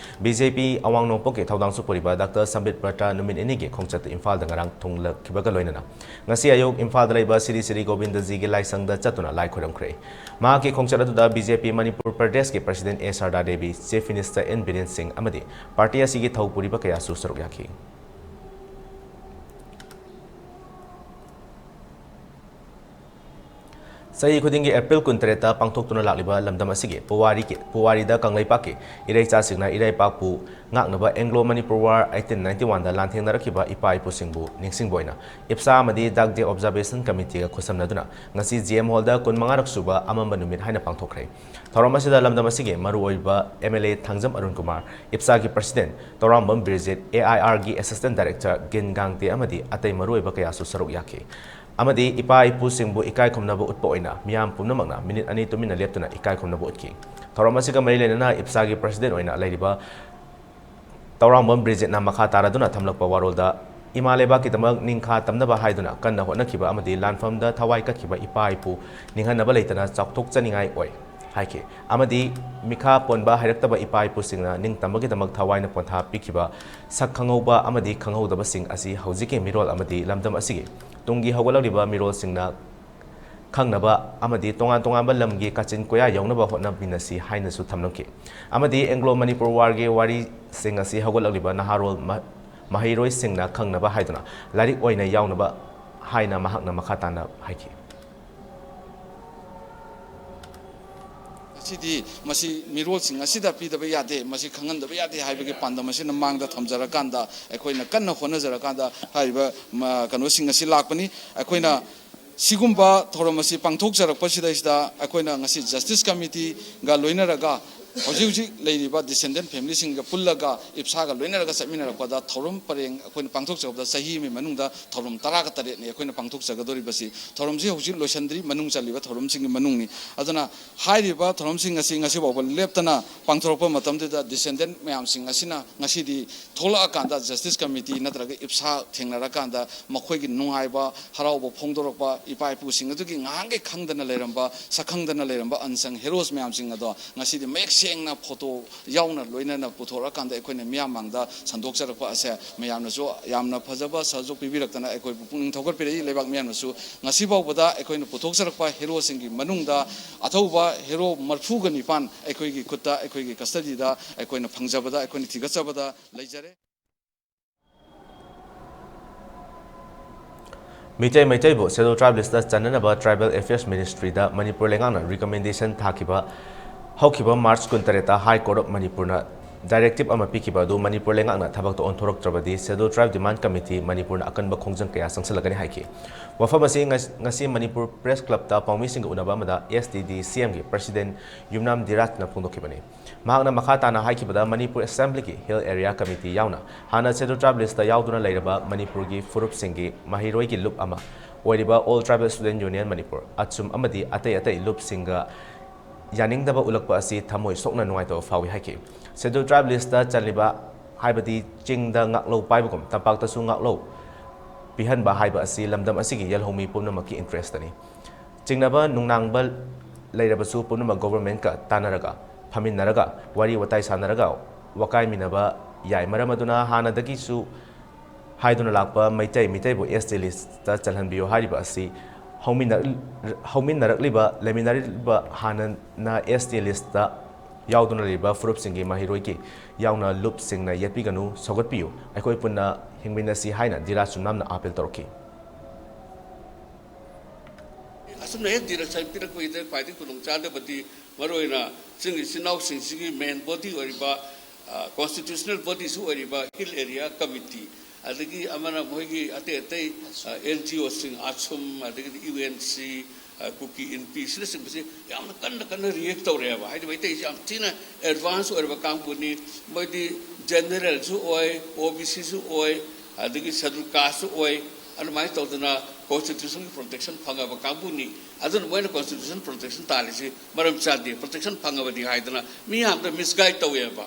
ꯕꯤ ꯖꯦ ꯄꯤ ꯑꯋꯥꯡ ꯅꯣꯡꯄꯣꯛꯀꯤ ꯊꯧꯗꯥꯡꯁꯨ ꯄꯨꯔꯤꯕ ꯗꯥꯛꯇꯔ ꯁꯝꯕꯤꯠ ꯄꯇ꯭ꯔ ꯅꯨꯃꯤꯠ ꯅꯤꯅꯤꯒꯤ ꯈꯣꯡꯆꯠꯇ ꯏꯝꯐꯥꯜꯗ ꯉꯔꯥꯡ ꯊꯨꯡꯂꯈꯤꯕꯒ ꯂꯣꯏꯅꯅ ꯉꯁꯤ ꯑꯌꯨꯛ ꯏꯝꯐꯥꯜꯗ ꯂꯩꯕ ꯁ꯭ꯔꯤ ꯁ꯭ꯔꯤ ꯒꯣꯕꯤꯟꯗꯖꯤꯒꯤ ꯂꯥꯏꯁꯪꯗ ꯆꯠꯇꯨꯅ ꯂꯥꯏ ꯈꯣꯏꯔꯝꯈ꯭ꯔꯦ꯫ ꯃꯍꯥꯛꯀꯤ ꯈꯣꯡꯆꯠ ꯑꯗꯨꯗ ꯕꯤ ꯖꯦ ꯄꯤ ꯃꯅꯤꯄꯨꯔ ꯄ꯭ꯔꯗꯦꯁꯀꯤ president A Sarda Devi, chief minister N Biren Singh ꯑꯃꯗꯤ ꯄꯥꯔꯇꯤ ꯑꯁꯤꯒꯤ ꯊꯧ ꯄꯨꯔꯤꯕ ꯀꯌꯥꯁꯨ ꯁꯔꯨꯛ ꯌꯥꯈꯤ꯫ ꯆꯍꯤ ꯈꯨꯗꯤꯡꯒꯤ ꯑꯦꯄ꯭ꯔꯤꯜ ꯀꯨꯟꯇꯔꯦꯠꯇ ꯄꯥꯡꯊꯣꯛꯇꯨꯅ ꯂꯥꯛꯂꯤꯕ ꯂꯝꯗꯝ ꯑꯁꯤꯒꯤ ꯄꯨꯋꯥꯔꯤꯒꯤ, ꯄꯨꯋꯥꯔꯤꯗ ꯀꯪꯂꯩꯄꯥꯛꯀꯤ ꯏꯔꯩꯆꯥꯁꯤꯡꯅ ꯏꯔꯩꯄꯥꯛꯄꯨ ꯉꯥꯛꯅꯕ Anglo Manipur War eighteen ninety-one ꯗ ꯂꯥꯟꯊꯦꯡꯅꯔꯛꯈꯤꯕ ꯏꯄꯥ ꯏꯄꯨꯁꯤꯡꯕꯨ ꯅꯤꯡꯁꯤꯡꯕ ꯑꯣꯏꯅ ꯏꯞꯁꯥ ꯑꯃꯗꯤ Dak Day Observation Committee ꯒ ꯈꯨꯠꯁꯝꯅꯗꯨꯅ ꯉꯁꯤ ꯖꯤ ꯑꯦꯝ ꯍꯣꯜꯗ ꯀꯨꯟꯃꯉꯥꯔꯛ ꯁꯨꯕ ꯑꯃꯝꯕ ꯅꯨꯃꯤꯠ ꯍꯥꯏꯅ ꯄꯥꯡꯊꯣꯛꯈ꯭ꯔꯦ꯫ ꯊꯧꯔꯝ ꯑꯁꯤꯗ ꯂꯝꯗꯝ ꯑꯁꯤꯒꯤ ꯃꯔꯨꯑꯣꯏꯕ M L A Thangjam Arun Kumar, ꯏꯞꯁꯥꯒꯤ president ꯇꯧꯔꯥꯝꯕꯝ ꯕꯤꯔꯖꯤꯠ, ꯑꯦ ꯑꯥꯏ ꯑꯥꯔꯒꯤ assistant director ꯒꯤꯟ ꯒꯥꯡꯇꯦ ꯑꯃꯗꯤ ꯑꯇꯩ ꯃꯔꯨꯑꯣꯏꯕ ꯀꯌꯥꯁꯨ ꯁꯔꯨꯛ ꯌꯥꯈꯤ꯫ ꯑꯃꯗꯤ ꯏꯄꯥ ꯏꯄꯨꯁꯤꯡꯕꯨ ꯏꯀꯥꯏ ꯈꯨꯝꯅꯕ ꯎꯠꯄ ꯑꯣꯏꯅ ꯃꯤꯌꯥꯝ ꯄꯨꯝꯅꯃꯛꯅ ꯃꯤꯅꯤꯠ ꯑꯅꯤ ꯇꯨꯃꯤꯟꯅ ꯂꯦꯞꯇꯨꯅ ꯏꯀꯥꯏ ꯈꯨꯝꯅꯕ ꯎꯠꯈꯤ꯫ ꯊꯧꯔꯝ ꯑꯁꯤꯒ ꯃꯔꯤ ꯂꯩꯅꯅ ꯏꯞꯁꯥꯒꯤ president ꯑꯣꯏꯅ ꯂꯩꯔꯤꯕ ꯇꯧꯔꯥꯝꯕꯝ ꯕ꯭ꯔꯤꯖꯤꯠꯅ ꯃꯈꯥ ꯇꯥꯔꯗꯨꯅ ꯊꯝꯂꯛꯄ ꯋꯥꯔꯣꯜꯗ, ꯏꯃꯥ ꯂꯩꯕꯥꯛꯀꯤꯗꯃꯛ ꯅꯤꯡꯈꯥ ꯇꯝꯅꯕ ꯍꯥꯏꯗꯨꯅ ꯀꯟꯅ ꯍꯣꯠꯅꯈꯤꯕ ꯑꯃꯗꯤ ꯂꯥꯟꯐꯝꯗ ꯊꯋꯥꯏ ꯀꯠꯈꯤꯕ ꯏꯄꯥ ꯏꯄꯨ ꯅꯤꯡꯍꯟꯅꯕ ꯂꯩꯇꯅ ꯆꯥꯎꯊꯣꯛꯆꯅꯤꯡꯉꯥꯏ ꯑꯣꯏ꯫ ꯍꯥꯏꯈꯤ꯫ ꯑꯃꯗꯤ ꯃꯤꯈꯥ ꯄꯣꯟꯕ ꯍꯩꯔꯛꯇꯕ ꯏꯄꯥ ꯏꯄꯨꯁꯤꯡꯅ ꯅꯤꯡꯇꯝꯕꯒꯤꯗꯃꯛ ꯊꯋꯥꯏꯅ ꯄꯣꯟꯊꯥ ꯄꯤꯈꯤꯕ ꯁꯛ ꯈꯪꯍꯧꯕ ꯑꯃꯗꯤ ꯈꯪꯍꯧꯗꯕꯁꯤꯡ ꯑꯁꯤ ꯍꯧꯖꯤꯛꯀꯤ ꯃꯤꯔꯣꯜ ꯑꯃꯗꯤ ꯂꯝꯗꯝ ꯑꯁꯤꯒꯤ ꯇꯨꯡꯒꯤ ꯍꯧꯒꯠꯂꯛꯂꯤꯕ ꯃꯤꯔꯣꯜꯁꯤꯡꯅ ꯈꯪꯅꯕ ꯑꯃꯗꯤ ꯇꯣꯉꯥꯟ ꯇꯣꯉꯥꯟꯕ ꯂꯝꯒꯤ ꯀꯥꯆꯤꯟ ꯀꯣꯌꯥ ꯌꯧꯅꯕ ꯍꯣꯠꯅꯃꯤꯟꯅꯁꯤ ꯍꯥꯏꯅꯁꯨ ꯊꯝꯂꯝꯈꯤ꯫ ꯑꯃꯗꯤ ꯑꯦꯡꯒ꯭ꯂꯣ ꯃꯅꯤꯄꯨꯔ ꯋꯥꯔꯒꯤ ꯋꯥꯔꯤꯁꯤꯡ ꯑꯁꯤ ꯍꯧꯒꯠꯂꯛꯂꯤꯕ ꯅꯍꯥꯔꯣꯜ ꯃ-, ꯃꯍꯩꯔꯣꯏꯁꯤꯡꯅ ꯈꯪꯅꯕ ꯍꯥꯏꯗꯨꯅ ꯂꯥꯏꯔꯤꯛ ꯑꯣꯏꯅ ꯌꯥꯎꯅꯕ ꯍꯥꯏꯅ ꯃꯍꯥꯛꯅ ꯃꯈꯥ ꯇꯥꯅ ꯍꯥꯏꯈꯤ꯫ ꯉꯁꯤꯗꯤ ꯃꯁꯤ ꯃꯤꯔꯣꯜꯁꯤꯡ ꯑꯁꯤꯗ ꯄꯤꯗꯕ ꯌꯥꯗꯦ, ꯃꯁꯤ ꯈꯪꯍꯟꯗꯕ ꯌꯥꯗꯦ ꯍꯥꯏꯕꯒꯤ ꯄꯥꯟꯗꯝ ꯑꯁꯤꯅ ꯃꯥꯡꯗ ꯊꯝꯖꯔꯀꯥꯟꯗ, ꯑꯩꯈꯣꯏꯅ ꯀꯟꯅ ꯍꯣꯠꯅꯖꯔꯀꯥꯟꯗ ꯍꯥꯏꯔꯤꯕ, ꯃ, ꯀꯩꯅꯣꯁꯤꯡ ꯑꯁꯤ ꯂꯥꯛꯄꯅꯤ꯫ ꯑꯩꯈꯣꯏꯅ ꯁꯤꯒꯨꯝꯕ ꯊꯧꯔꯝ ꯑꯁꯤ ꯄꯥꯡꯊꯣꯛꯆꯔꯛꯄꯁꯤꯗꯩꯁꯤꯗ ꯑꯩꯈꯣꯏꯅ ꯉꯁꯤ ꯖꯁꯇꯤꯁ ꯀꯃꯤꯇꯤꯒ ꯂꯣꯏꯅꯔꯒ ꯍꯧꯖꯤꯛ ꯍꯧꯖꯤꯛ ꯂꯩꯔꯤꯕ ꯗꯤꯁꯦꯟꯗꯦꯟ ꯐꯦꯃꯤꯂꯤꯁꯤꯡꯒ ꯄꯨꯜꯂꯒ ꯏꯞꯁꯥꯒ ꯂꯣꯏꯅꯔꯒ ꯆꯠꯃꯤꯟꯅꯔꯛꯄꯗ ꯊꯧꯔꯝ ꯄꯔꯦꯡ ꯑꯩꯈꯣꯏꯅ ꯄꯥꯡꯊꯣꯛꯆꯕꯗ ꯆꯍꯤ ꯑꯃꯒꯤ ꯃꯅꯨꯡꯗ ꯊꯧꯔꯝ ꯇꯔꯥꯒ ꯇꯔꯦꯠꯅꯤ ꯑꯩꯈꯣꯏꯅ ꯄꯥꯡꯊꯣꯛꯆꯒꯗꯧꯔꯤꯕꯁꯤ꯫ ꯊꯧꯔꯝꯁꯤ ꯍꯧꯖꯤꯛ ꯂꯣꯏꯁꯤꯟꯗ꯭ꯔꯤ, ꯃꯅꯨꯡ ꯆꯜꯂꯤꯕ ꯊꯧꯔꯝꯁꯤꯡꯒꯤ ꯃꯅꯨꯡꯅꯤ꯫ ꯑꯗꯨꯅ ꯍꯥꯏꯔꯤꯕ ꯊꯧꯔꯝꯁꯤꯡ ꯑꯁꯤ ꯉꯁꯤ ꯐꯥꯎꯕ ꯂꯦꯞꯇꯅ ꯄꯥꯡꯊꯣꯔꯛꯄ ꯃꯇꯝꯗꯨꯗ ꯗꯤꯁꯦꯟꯗꯦꯟ ꯃꯌꯥꯝꯁꯤꯡ ꯑꯁꯤꯅ ꯉꯁꯤꯗꯤ ꯊꯣꯛꯂꯛꯑꯀꯥꯟꯗ ꯖꯁꯇꯤꯁ ꯀꯃꯤꯇꯤ ꯅꯠꯇ꯭ꯔꯒ ꯏꯞꯁꯥ ꯊꯦꯡꯅꯔꯀꯥꯟꯗ ꯃꯈꯣꯏꯒꯤ ꯅꯨꯡꯉꯥꯏꯕ ꯍꯔꯥꯎꯕ ꯐꯣꯡꯗꯣꯔꯛꯄ, ꯏꯄꯥ ꯏꯄꯨꯁꯤꯡ ꯑꯗꯨꯒꯤ ꯉꯍꯥꯟꯈꯩ ꯈꯪꯗꯅ ꯂꯩꯔꯝꯕ, ꯁꯛꯈꯪꯗꯅ ꯂꯩꯔꯝꯕ unsung heroes ꯃꯌꯥꯝꯁꯤꯡ ꯑꯗꯣ ꯉꯁꯤꯗꯤ ꯃꯌꯦꯛ ꯁꯦꯡꯅ ꯐꯣꯇꯣ ꯌꯥꯎꯅ ꯂꯣꯏꯅꯅ ꯄꯨꯊꯣꯔꯛꯑꯀꯥꯟꯗ ꯑꯩꯈꯣꯏꯅ ꯃꯤꯌꯥꯝ ꯃꯥꯡꯗ ꯁꯟꯗꯣꯛꯆꯔꯛꯄ ꯑꯁꯦ ꯃꯌꯥꯝꯅꯁꯨ ꯌꯥꯝꯅ ꯐꯖꯕ ꯁꯍꯖꯣꯛ ꯄꯤꯕꯤꯔꯛꯇꯅ ꯑꯩꯈꯣꯏꯕꯨ ꯄꯨꯛꯅꯤꯡ ꯊꯧꯒꯠꯄꯤꯔꯛꯏ꯫ ꯂꯩꯕꯥꯛ ꯃꯤꯌꯥꯝꯅꯁꯨ ꯉꯁꯤ ꯐꯥꯎꯕꯗ ꯑꯩꯈꯣꯏꯅ ꯄꯨꯊꯣꯛꯆꯔꯛꯄ ꯍꯦꯔꯣꯁꯤꯡꯒꯤ ꯃꯅꯨꯡꯗ ꯑꯊꯧꯕ ꯍꯦꯔꯣ ꯃꯔꯤꯐꯨꯒ ꯅꯤꯄꯥꯟ ꯑꯩꯈꯣꯏꯒꯤ ꯈꯨꯠꯇ, ꯑꯩꯈꯣꯏꯒꯤ ꯀꯁꯇꯗꯤꯗ ꯑꯩꯈꯣꯏꯅ ꯐꯪꯖꯕꯗ, ꯑꯩꯈꯣꯏꯅ ꯊꯤꯒꯠꯆꯕꯗ ꯂꯩꯖꯔꯦ꯫ Meitei ꯃꯩꯇꯩꯕꯨ Scheduled Tribe list ꯆꯟꯅꯅꯕ Tribal Affairs Ministry ꯗ ꯃꯅꯤꯄꯨꯔ ꯂꯩꯉꯥꯛꯅ recommendation ꯊꯥꯈꯤꯕ ꯍꯧꯈꯤꯕ March ꯀꯨꯟꯇꯔꯦꯠꯇ High Court of ꯃꯅꯤꯄꯨꯔꯅ directive ꯑꯃ ꯄꯤꯈꯤꯕ ꯑꯗꯨ ꯃꯅꯤꯄꯨꯔ ꯂꯩꯉꯥꯛꯅ ꯊꯕꯛꯇ ꯑꯣꯟꯊꯣꯔꯛꯇ꯭ꯔꯕꯗꯤ Scheduled Tribe Demand Committee ꯃꯅꯤꯄꯨꯔꯅ ꯑꯀꯟꯕ ꯈꯣꯡꯖꯪ ꯀꯌꯥ ꯆꯪꯁꯤꯜꯂꯛꯀꯅꯤ ꯍꯥꯏꯈꯤ꯫ ꯋꯥꯐꯝ ꯑꯁꯤ ꯉ-, ꯉꯁꯤ ꯃꯅꯤꯄꯨꯔ Press Club ꯇ ꯄꯥꯎꯃꯤꯁꯤꯡꯒ ꯎꯅꯕ ꯑꯃꯗ S T D C M ꯒꯤ President ꯌꯨꯝꯅꯥꯝ ꯙꯤꯔꯥꯖꯅ ꯐꯣꯡꯗꯣꯛꯈꯤꯕꯅꯤ꯫ ꯃꯍꯥꯛꯅ ꯃꯈꯥ ꯇꯥꯅ ꯍꯥꯏꯈꯤꯕꯗ, ꯃꯅꯤꯄꯨꯔ Assembly ꯒꯤ Hill Area Committee ꯌꯥꯎꯅ ꯍꯥꯟꯅ Scheduled Tribe list ꯇ ꯌꯥꯎꯗꯨꯅ ꯂꯩꯔꯕ ꯃꯅꯤꯄꯨꯔꯒꯤ ꯐꯨꯔꯨꯞꯁꯤꯡꯒꯤ ꯃꯍꯩꯔꯣꯏꯒꯤ ꯂꯨꯞ ꯑꯃ ꯑꯣꯏꯔꯤꯕ All Tribal Student Union Manipur, ꯑꯆꯨꯝ ꯑꯃꯗꯤ ꯑꯇꯩ ꯑꯇꯩ ꯂꯨꯞꯁꯤꯡꯒ ꯌꯥꯅꯤꯡꯗꯕ ꯎꯠꯂꯛꯄ ꯑꯁꯤ ꯊꯃꯣꯏ ꯁꯣꯛꯅ ꯅꯨꯡꯉꯥꯏꯇꯕ ꯐꯥꯎꯏ ꯍꯥꯏꯈꯤ꯫ Scheduled Tribe list ꯇ ꯆꯜꯂꯤꯕ, ꯍꯥꯏꯕꯗꯤ ꯆꯤꯡꯗ ꯉꯥꯛꯂꯧ ꯄꯥꯏꯕꯒꯨꯝ ꯇꯝꯄꯥꯛꯇꯁꯨ ꯉꯥꯛꯂꯧ ꯄꯤꯍꯟꯕ ꯍꯥꯏꯕ ꯑꯁꯤ ꯂꯝꯗꯝ ꯑꯁꯤꯒꯤ ꯌꯦꯜꯍꯧꯃꯤ ꯄꯨꯝꯅꯃꯛꯀꯤ interest ꯅꯤ꯫ ꯆꯤꯡꯅꯕ ꯅꯨꯡꯅꯥꯡꯕ ꯂꯩꯔꯕꯁꯨ ꯄꯨꯝꯅꯃꯛ ꯒꯣꯚꯔꯟꯃꯦꯟꯠꯀ ꯇꯥꯟꯅꯔꯒ, ꯐꯝꯃꯤꯟꯅꯔꯒ, ꯋꯥꯔꯤ ꯋꯥꯇꯥꯏ ꯁꯥꯟꯅꯔꯒ ꯋꯥꯀꯥꯏꯃꯤꯟꯅꯕ ꯌꯥꯏ꯫ ꯃꯔꯝ ꯑꯗꯨꯅ ꯍꯥꯟꯅꯗꯒꯤꯁꯨ ꯍꯥꯏꯗꯨꯅ ꯂꯥꯛꯄ ꯃꯩꯇꯩ ꯃꯤꯇꯩꯕꯨ ꯑꯦꯁ ꯇꯤ ꯂꯤꯁꯇ ꯆꯜꯍꯟꯕꯤꯌꯨ ꯍꯥꯏꯔꯤꯕ ꯑꯁꯤ ꯍꯧꯃꯤꯟꯅ-, ꯍꯧꯃꯤꯟꯅꯔꯛꯂꯤꯕ, ꯂꯩꯃꯤꯟꯅꯔꯤꯕ ꯍꯥꯟꯅꯅ ꯑꯦꯁ ꯇꯤ ꯂꯤꯁꯇ ꯌꯥꯎꯗꯨꯅ ꯂꯩꯔꯤꯕ ꯐꯨꯔꯨꯞꯁꯤꯡꯒꯤ ꯃꯍꯩꯔꯣꯏꯒꯤ ꯌꯥꯎꯅ ꯂꯨꯞꯁꯤꯡꯅ ꯌꯦꯠꯄꯤꯒꯅꯨ, ꯁꯧꯒꯠꯄꯤꯌꯨ, ꯑꯩꯈꯣꯏ ꯄꯨꯟꯅ ꯍꯤꯡꯃꯤꯟꯅꯁꯤ ꯍꯥꯏꯅ ꯗꯤꯔꯥꯖ ꯆꯨꯝꯅꯥꯝꯅ ꯑꯥꯄꯤꯜ ꯇꯧꯔꯛꯈꯤ꯫ ꯑꯁꯨꯝꯅ ꯍꯦꯛ ꯗꯤꯔꯦꯛꯁꯟ ꯄꯤꯔꯛꯄꯒꯤꯗ ꯈ꯭ꯋꯥꯏꯗꯒꯤ ꯈꯨꯗꯣꯡꯆꯥꯗꯕꯗꯤ ꯃꯔꯨꯑꯣꯏꯅ ꯆꯤꯡ ꯏꯆꯤꯟ ꯏꯅꯥꯎꯁꯤꯡꯁꯤꯒꯤ ꯃꯦꯟ ꯕꯣꯗꯤ ꯑꯣꯏꯔꯤꯕ, ꯑ, ꯀꯣꯟꯁꯇꯤꯇ꯭ꯌꯨꯁꯅꯦꯜ ꯕꯣꯗꯤꯁꯨ ꯑꯣꯏꯔꯤꯕ ꯍꯤꯜ ꯑꯦꯔꯤꯌꯥ ꯀꯃꯤꯇꯤ, ꯑꯗꯒꯤ ꯑꯃꯅ ꯃꯈꯣꯏꯒꯤ ꯑꯇꯩ ꯑꯇꯩ, ꯑ, ꯑꯦꯟ ꯖꯤ ꯑꯣꯁꯤꯡ, ꯑꯥꯁꯨꯝ, ꯑꯗꯒꯤꯗꯤ ꯌꯨ ꯑꯦꯟ ꯁꯤ, ꯑ, ꯀꯨꯀꯤ ꯏꯟꯄꯤ, ꯑꯁꯤꯅꯆꯤꯡꯕꯁꯤ ꯌꯥꯝꯅ ꯀꯟꯅ ꯀꯟꯅ ꯔꯤꯌꯦꯛ ꯇꯧꯔꯛꯑꯦꯕ꯫ ꯍꯥꯏꯗꯤ ꯃꯩꯇꯩꯁꯤ ꯌꯥꯝ ꯊꯤꯅ ꯑꯦꯗꯚꯥꯟꯁ ꯑꯣꯏꯔꯕ ꯀꯥꯡꯕꯨꯅꯤ, ꯃꯣꯏꯗꯤ ꯖꯦꯅꯔꯦꯜꯁꯨ ꯑꯣꯏ, ꯑꯣ ꯕꯤ ꯁꯤꯁꯨ ꯑꯣꯏ, ꯑꯗꯒꯤ ꯁꯦꯗꯨꯜ ꯀꯥꯁꯁꯨ ꯑꯣꯏ꯫ ꯑꯗꯨꯃꯥꯏꯅ ꯇꯧꯗꯅ ꯀꯣꯟꯁꯇꯤꯇ꯭ꯌꯨꯁꯟꯒꯤ ꯄ꯭ꯔꯣꯇꯦꯛꯁꯟ ꯐꯪꯉꯕ ꯀꯥꯡꯕꯨꯅꯤ꯫ ꯑꯗꯨꯅ ꯃꯣꯏꯅ ꯀꯣꯟꯁꯇꯤꯇ꯭ꯌꯨꯁꯟ ꯄ꯭ꯔꯣꯇꯦꯛꯁꯟ ꯇꯥꯜꯂꯤꯁꯤ ꯃꯔꯝ ꯆꯥꯗꯦ, ꯄ꯭ꯔꯣꯇꯦꯛꯁꯟ ꯐꯪꯉꯕꯗꯤ ꯍꯥꯏꯗꯅ ꯃꯤ ꯌꯥꯝꯅ ꯃꯤꯁꯒꯥꯏꯗ ꯇꯧꯋꯦꯕ꯫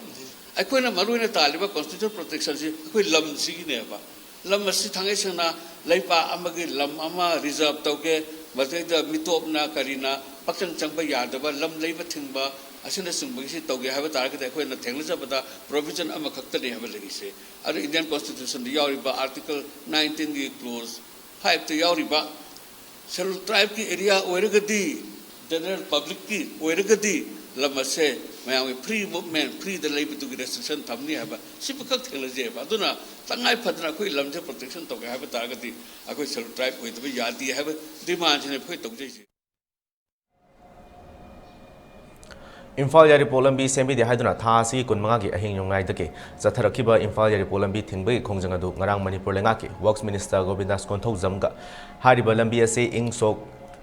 ꯑꯩꯈꯣꯏꯅ ꯃꯔꯨꯑꯣꯏꯅ ꯇꯥꯜꯂꯤꯕ ꯀꯣꯟꯁꯇꯤꯇ꯭ꯌꯨꯁꯟ ꯄ꯭ꯔꯣꯇꯦꯛꯁꯟꯁꯤ ꯑꯩꯈꯣꯏ ꯂꯝꯁꯤꯒꯤꯅꯦꯕ꯫ ꯂꯝ ꯑꯁꯤ ꯊꯥꯡꯒꯩ ꯁꯦꯡꯅ ꯂꯩꯕꯥꯛ ꯑꯃꯒꯤ ꯂꯝ ꯑꯃ ꯔꯤꯖꯥꯔꯚ ꯇꯧꯒꯦ, ꯃꯗꯩꯗ ꯃꯤꯇꯣꯞꯅ ꯀꯔꯤꯅ ꯄꯛꯆꯪ ꯆꯪꯕ ꯌꯥꯗꯕ, ꯂꯝ ꯂꯩꯕ ꯊꯤꯡꯕ ꯑꯁꯤꯅꯆꯤꯡꯕꯒꯤꯁꯤ ꯇꯧꯒꯦ ꯍꯥꯏꯕ ꯇꯥꯔꯒꯗꯤ ꯑꯩꯈꯣꯏꯅ ꯊꯦꯡꯅꯖꯕꯗ ꯄ꯭ꯔꯣꯚꯤꯖꯟ ꯑꯃꯈꯛꯇꯅꯤ ꯍꯥꯏꯕ ꯂꯩꯔꯤꯁꯦ꯫ ꯑꯗꯨ ꯏꯟꯗꯤꯌꯟ ꯀꯣꯟꯁꯇꯤꯇ꯭ꯌꯨꯁꯟꯗ ꯌꯥꯎꯔꯤꯕ ꯑꯥꯔꯇꯤꯀꯜ ꯅꯥꯏꯟꯇꯤꯟꯒꯤ ꯀ꯭ꯂꯣꯖ ꯐꯥꯏꯚꯇ ꯌꯥꯎꯔꯤꯕ ꯁꯦꯗꯨꯜ ꯇ꯭ꯔꯥꯏꯕꯀꯤ ꯑꯦꯔꯤꯌꯥ ꯑꯣꯏꯔꯒꯗꯤ, ꯖꯦꯅꯔꯦꯜ ꯄꯕ꯭ꯂꯤꯛꯀꯤ ꯑꯣꯏꯔꯒꯗꯤ, ꯂꯝ ꯑꯁꯦ ꯃꯌꯥꯝꯒꯤ ꯐ꯭ꯔꯤ ꯃꯨꯚꯃꯦꯟ, ꯐ꯭ꯔꯤꯗ ꯂꯩꯕꯗꯨꯒꯤ ꯔꯦꯁꯇ꯭ꯔꯤꯛꯁꯟ ꯊꯝꯅꯤ ꯍꯥꯏꯕ ꯁꯤꯃꯈꯛ ꯊꯦꯡꯅꯖꯩꯑꯕ꯫ ꯑꯗꯨꯅ ꯇꯉꯥꯏ ꯐꯗꯅ ꯑꯩꯈꯣꯏ ꯂꯝꯁꯦ ꯄ꯭ꯔꯣꯇꯦꯛꯁꯟ ꯇꯧꯒꯦ ꯍꯥꯏꯕ ꯇꯥꯔꯒꯗꯤ ꯑꯩꯈꯣꯏ ꯁꯦꯗꯨꯜ ꯇ꯭ꯔꯥꯏꯕ ꯑꯣꯏꯗꯕ ꯌꯥꯗꯦ ꯍꯥꯏꯕ ꯗꯤꯃꯥꯟꯁꯤꯅꯦ ꯑꯩꯈꯣꯏ ꯇꯧꯖꯩꯁꯦ꯫ ꯏꯝꯐꯥꯜ ꯌꯥꯏꯔꯤꯄꯣꯛ ꯂꯝꯕꯤ ꯁꯦꯝꯕꯤꯗꯦ ꯍꯥꯏꯗꯨꯅ ꯊꯥ ꯑꯁꯤꯒꯤ ꯀꯨꯟꯃꯉꯥꯒꯤ ꯑꯍꯤꯡ ꯅꯣꯡꯌꯥꯏꯗꯒꯤ ꯆꯠꯊꯔꯛꯈꯤꯕ ꯏꯝꯐꯥꯜ ꯌꯥꯏꯔꯤꯄꯣꯛ ꯂꯝꯕꯤ ꯊꯤꯡꯕꯒꯤ ꯈꯣꯡꯖꯪ ꯑꯗꯨ ꯉꯔꯥꯡ ꯃꯅꯤꯄꯨꯔ ꯂꯩꯉꯥꯛꯀꯤ ꯋꯔꯛꯁ ꯃꯤꯅꯤꯁꯇꯔ ꯒꯣꯕꯤꯟꯗꯥꯁ ꯀꯣꯟꯊꯧꯖꯝꯒ ꯍꯥꯏꯔꯤꯕ ꯂꯝꯕꯤ ꯑꯁꯤ ꯏꯪ ꯁꯣꯛ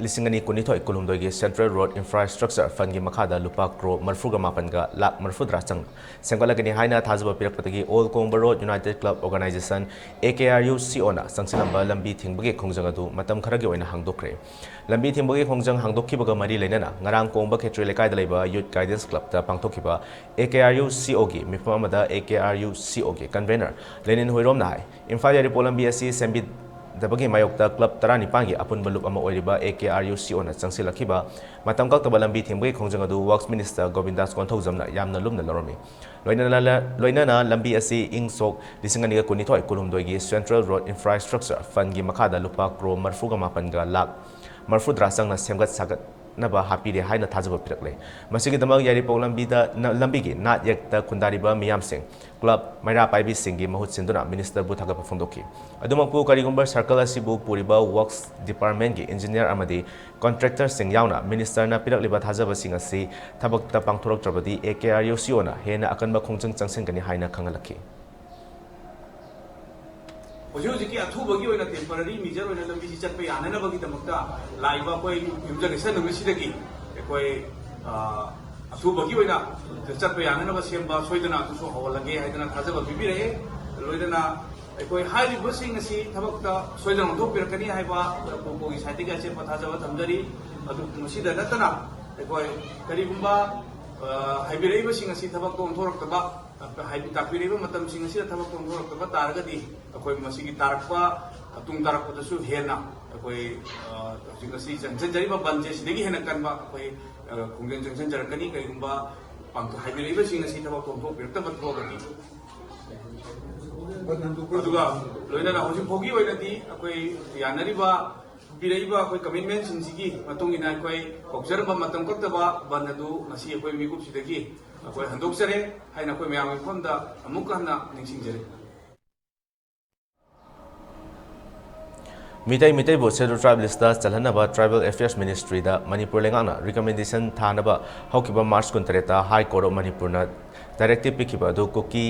ꯂꯤꯁꯤꯡ ꯑꯅꯤ ꯀꯨꯟꯅꯤꯊꯣꯏ ꯀꯨꯟꯍꯨꯝꯗꯣꯏꯒꯤ ꯁꯦꯟꯇ꯭ꯔꯦꯜ ꯔꯣꯗ ꯏꯟꯐ꯭ꯔꯥꯁ꯭ꯇ꯭ꯔꯛꯆꯔ ꯐꯟꯒꯤ ꯃꯈꯥꯗ ꯂꯨꯄꯥ ꯀ꯭ꯔꯣꯔ ꯃꯔꯤꯐꯨꯒ ꯃꯥꯄꯟꯒ ꯂꯥꯈ ꯃꯔꯤꯐꯨꯇꯔꯥ ꯆꯪꯅ ꯁꯦꯝꯒꯠꯂꯒꯅꯤ ꯍꯥꯏꯅ ꯊꯥꯖꯕ ꯄꯤꯔꯛꯄꯗꯒꯤ all Kongba road united club organisation, A K R U C ꯑꯣꯅ ꯆꯪꯁꯤꯜꯂꯝꯕ ꯂꯝꯕꯤ ꯊꯤꯡꯕꯒꯤ ꯈꯣꯡꯖꯪ ꯑꯗꯨ ꯃꯇꯝ ꯈꯔꯒꯤ ꯑꯣꯏꯅ ꯍꯥꯡꯗꯣꯛꯈ꯭ꯔꯦ꯫ ꯂꯝꯕꯤ ꯊꯤꯡꯕꯒꯤ ꯈꯣꯡꯖꯪ ꯍꯥꯡꯗꯣꯛꯈꯤꯕꯒ ꯃꯔꯤ ꯂꯩꯅꯅ ꯉꯔꯥꯡ ꯀꯣꯡꯕ ꯈꯦꯇ꯭ꯔꯤ ꯂꯩꯀꯥꯏꯗ ꯂꯩꯕ ꯌꯨꯠ ꯒꯥꯏꯗꯦꯟꯁ ꯀ꯭ꯂꯕꯇ ꯄꯥꯡꯊꯣꯛꯈꯤꯕ ꯑꯦ ꯀꯦ ꯑꯥꯔ ꯌꯨ ꯁꯤ ꯑꯣꯒꯤ ꯃꯤꯐꯝ ꯑꯃꯗ ꯑꯦ ꯀꯦ ꯑꯥꯔ ꯌꯨ ꯁꯤ ꯑꯣꯒꯤ ꯀꯟꯚꯦꯅꯔ ꯂꯦꯅꯤꯟ ꯍꯨꯏꯔꯣꯝꯅ ꯍꯥꯏ, ꯏꯝꯐꯥꯜ ꯌꯥꯏꯔꯤꯄꯣꯛ ꯂꯝꯕꯤ ꯑꯁꯤ ꯁꯦꯝꯕꯤ-, ꯗꯕꯒꯤ ꯃꯥꯌꯣꯛꯇ ꯀ꯭ꯂꯕ ꯇꯔꯥꯅꯤꯄꯥꯟꯒꯤ ꯑꯄꯨꯟꯕ ꯂꯨꯞ ꯑꯃ ꯑꯣꯏꯔꯤꯕ ꯑꯦ ꯀꯦ ꯑꯥꯔ ꯌꯨ ꯁꯤ ꯑꯣꯅ ꯆꯪꯁꯤꯜꯂꯛꯈꯤꯕ ꯃꯇꯝ ꯀꯛꯇꯕ ꯂꯝꯕꯤ ꯊꯤꯡꯕꯒꯤ ꯈꯣꯡꯖꯪ ꯑꯗꯨ ꯋꯔꯛꯁ ꯃꯤꯅꯤꯁꯇꯔ ꯒꯣꯕꯤꯟꯗꯥꯁ ꯀꯣꯟꯊꯧꯖꯝꯅ ꯌꯥꯝꯅ ꯂꯨꯝꯅ ꯂꯧꯔꯝꯃꯤ꯫ ꯂꯣꯏꯅꯅ, ꯂꯣꯏꯅꯅ ꯂꯝꯕꯤ ꯑꯁꯤ ꯏꯪ ꯁꯣꯛ ꯂꯤꯁꯤꯡ ꯑꯅꯤꯒ ꯀꯨꯟꯅꯤꯊꯣꯏ ꯀꯨꯟꯍꯨꯝꯗꯣꯏꯒꯤ ꯁꯦꯟꯇ꯭ꯔꯦꯜ ꯔꯣꯗ ꯏꯟꯐ꯭ꯔꯥꯁ꯭ꯇ꯭ꯔꯛꯆꯔ ꯐꯟꯒꯤ ꯃꯈꯥꯗ ꯂꯨꯄꯥ ꯀ꯭ꯔꯣꯔ ꯃꯔꯤꯐꯨꯒ ꯃꯥꯄꯟꯒ ꯂꯥꯈ ꯃꯔꯤꯐꯨꯇꯔꯥ ꯆꯪꯅ ꯁꯦꯝꯒꯠ ꯁꯥꯒꯠ ꯅꯕ ꯍꯥꯞꯄꯤꯔꯦ ꯍꯥꯏꯅ ꯊꯥꯖꯕ ꯄꯤꯔꯛꯂꯦ꯫ ꯃꯁꯤꯒꯤꯗꯃꯛ ꯌꯥꯏꯔꯤꯄꯣꯛ ꯂꯝꯕꯤꯗ, ꯂꯝꯕꯤꯒꯤ ꯅꯥꯠ ꯌꯦꯛꯇ ꯈꯨꯟꯗꯥꯔꯤꯕ ꯃꯤꯌꯥꯝꯁꯤꯡ, ꯀ꯭ꯂꯕ, ꯃꯩꯔꯥ ꯄꯥꯏꯕꯤꯁꯤꯡꯒꯤ ꯃꯍꯨꯠ ꯁꯤꯟꯗꯨꯅ ꯃꯤꯅꯤꯁꯇꯔꯕꯨ ꯊꯥꯒꯠꯄ ꯐꯣꯡꯗꯣꯛꯈꯤ꯫ ꯑꯗꯨꯃꯛꯄꯨ ꯀꯔꯤꯒꯨꯝꯕ ꯁꯔꯀꯜ ꯑꯁꯤꯕꯨ ꯄꯨꯔꯤꯕ ꯋꯔꯛꯁ ꯗꯤꯄꯥꯔꯠꯃꯦꯟꯒꯤ ꯏꯟꯖꯤꯅꯤꯌꯔ ꯑꯃꯗꯤ ꯀꯣꯟꯇ꯭ꯔꯦꯛꯇꯔꯁꯤꯡ ꯌꯥꯎꯅ ꯃꯤꯅꯤꯁꯇꯔꯅ ꯄꯤꯔꯛꯂꯤꯕ ꯊꯥꯖꯕꯁꯤꯡ ꯑꯁꯤ ꯊꯕꯛꯇ ꯄꯥꯡꯊꯣꯔꯛꯇ꯭ꯔꯕꯗꯤ ꯑꯦ ꯀꯦ ꯑꯥꯔ ꯌꯨ ꯁꯤ ꯑꯣꯅ ꯍꯦꯟꯅ ꯑꯀꯟꯕ ꯈꯣꯡꯖꯪ ꯆꯪꯁꯤꯟꯒꯅꯤ ꯍꯥꯏꯅ ꯈꯪꯍꯜꯂꯛꯈꯤ꯫ ꯍꯧꯖꯤꯛ ꯍꯧꯖꯤꯛꯀꯤ ꯑꯊꯨꯕꯒꯤ ꯑꯣꯏꯅ ꯇꯦꯝꯄꯔꯔꯤ ꯃꯤꯖꯔ ꯑꯣꯏꯅ ꯂꯝꯕꯤꯁꯤ ꯆꯠꯄ ꯌꯥꯅꯅꯕꯒꯤꯗꯃꯛꯇ ꯂꯥꯛꯏꯕ ꯑꯩꯈꯣꯏ ꯌꯨꯝꯖꯀꯩꯁ ꯅꯨꯃꯤꯠꯁꯤꯗꯒꯤ ꯑꯩꯈꯣꯏ, ꯑ, ꯑꯊꯨꯕꯒꯤ ꯑꯣꯏꯅ ꯆꯠꯄ ꯌꯥꯅꯅꯕ ꯁꯦꯝꯕ ꯁꯣꯏꯗꯅ ꯑꯗꯨꯁꯨ ꯍꯧꯍꯜꯂꯒꯦ ꯍꯥꯏꯗꯅ ꯊꯥꯖꯕ ꯄꯤꯕꯤꯔꯛꯑꯦ꯫ ꯂꯣꯏꯅꯅ ꯑꯩꯈꯣꯏ ꯍꯥꯏꯔꯤꯕꯁꯤꯡ ꯑꯁꯤ ꯊꯕꯛꯇ ꯁꯣꯏꯗꯅ ꯑꯣꯟꯊꯣꯛꯄꯤꯔꯛꯀꯅꯤ ꯍꯥꯏꯕ ꯀꯣꯡꯒꯣꯒꯤ ꯁꯥꯏꯠꯇꯒꯤ ꯑꯆꯦꯠꯄ ꯊꯥꯖꯕ ꯊꯝꯖꯔꯤ꯫ ꯑꯗꯨ ꯃꯁꯤꯗ ꯅꯠꯇꯅ ꯑꯩꯈꯣꯏ ꯀꯔꯤꯒꯨꯝꯕ, ꯑ, ꯍꯥꯏꯕꯤꯔꯛꯏꯕꯁꯤꯡ ꯑꯁꯤ ꯊꯕꯛꯇ ꯑꯣꯟꯊꯣꯔꯛꯇꯕ, ꯍꯥꯏꯗꯤ ꯇꯥꯛꯄꯤꯔꯛꯏꯕ ꯃꯇꯝꯁꯤꯡ ꯑꯁꯤꯗ ꯊꯕꯛ ꯄꯥꯡꯊꯣꯔꯛꯇꯕ ꯇꯥꯔꯒꯗꯤ ꯑꯩꯈꯣꯏ ꯃꯁꯤꯒꯤ ꯇꯥꯔꯛꯄ, ꯇꯨꯡ ꯇꯥꯔꯛꯄꯗꯁꯨ ꯍꯦꯟꯅ ꯑꯩꯈꯣꯏ, ꯑ, ꯍꯧꯖꯤꯛ ꯉꯁꯤ ꯆꯪꯁꯤꯟꯖꯔꯤꯕ ꯕꯟꯁꯦ ꯁꯤꯗꯒꯤ ꯍꯦꯟꯅ ꯀꯟꯕ ꯑꯩꯈꯣꯏ, ꯑ, ꯈꯣꯡꯖꯪ ꯆꯪꯁꯤꯟꯖꯔꯛꯀꯅꯤ꯫ ꯀꯔꯤꯒꯨꯝꯕ ꯄꯥꯡꯊꯣꯛ-, ꯍꯥꯏꯕꯤꯔꯛꯏꯕꯁꯤꯡ ꯑꯁꯤ ꯊꯕꯛ ꯄꯥꯡꯊꯣꯛꯄꯤꯔꯛꯇꯕ ꯊꯣꯛꯑꯒꯗꯤ꯫ ꯑꯗꯨꯒ ꯂꯣꯏꯅꯅ ꯍꯧꯖꯤꯛ ꯐꯥꯎꯒꯤ ꯑꯣꯏꯅꯗꯤ ꯑꯩꯈꯣꯏ ꯌꯥꯅꯔꯤꯕ, ꯄꯤꯔꯛꯏꯕ ꯑꯩꯈꯣꯏ ꯀꯃꯤꯠꯃꯦꯟꯁꯤꯡꯁꯤꯒꯤ ꯃꯇꯨꯡ ꯏꯟꯅ ꯑꯩꯈꯣꯏ ꯀꯧꯖꯔꯝꯕ ꯃꯇꯝ ꯀꯛꯇꯕ ꯕꯟ ꯑꯗꯨ ꯉꯁꯤ ꯑꯩꯈꯣꯏ ꯃꯤꯀꯨꯞꯁꯤꯗꯒꯤ ꯑꯩꯈꯣꯏ ꯍꯟꯗꯣꯛꯆꯔꯦ ꯍꯥꯏꯅ ꯑꯩꯈꯣꯏ ꯃꯌꯥꯝꯒꯤ ꯃꯐꯝꯗ ꯑꯃꯨꯛꯀ ꯍꯟꯅ ꯅꯤꯡꯁꯤꯡꯖꯔꯤ꯫ Meitei ꯃꯤꯇꯩꯕꯨ Scheduled Tribe list ꯆꯜꯍꯟꯅꯕ Tribal Affairs Ministry ꯗ ꯃꯅꯤꯄꯨꯔ ꯂꯩꯉꯥꯛꯅ recommendation ꯊꯥꯅꯕ ꯍꯧꯈꯤꯕ ꯃꯥꯔꯆ ꯀꯨꯟꯇꯔꯦꯠꯇ High Court of ꯃꯅꯤꯄꯨꯔꯅ directive ꯄꯤꯈꯤꯕ ꯑꯗꯨ ꯀꯨꯀꯤ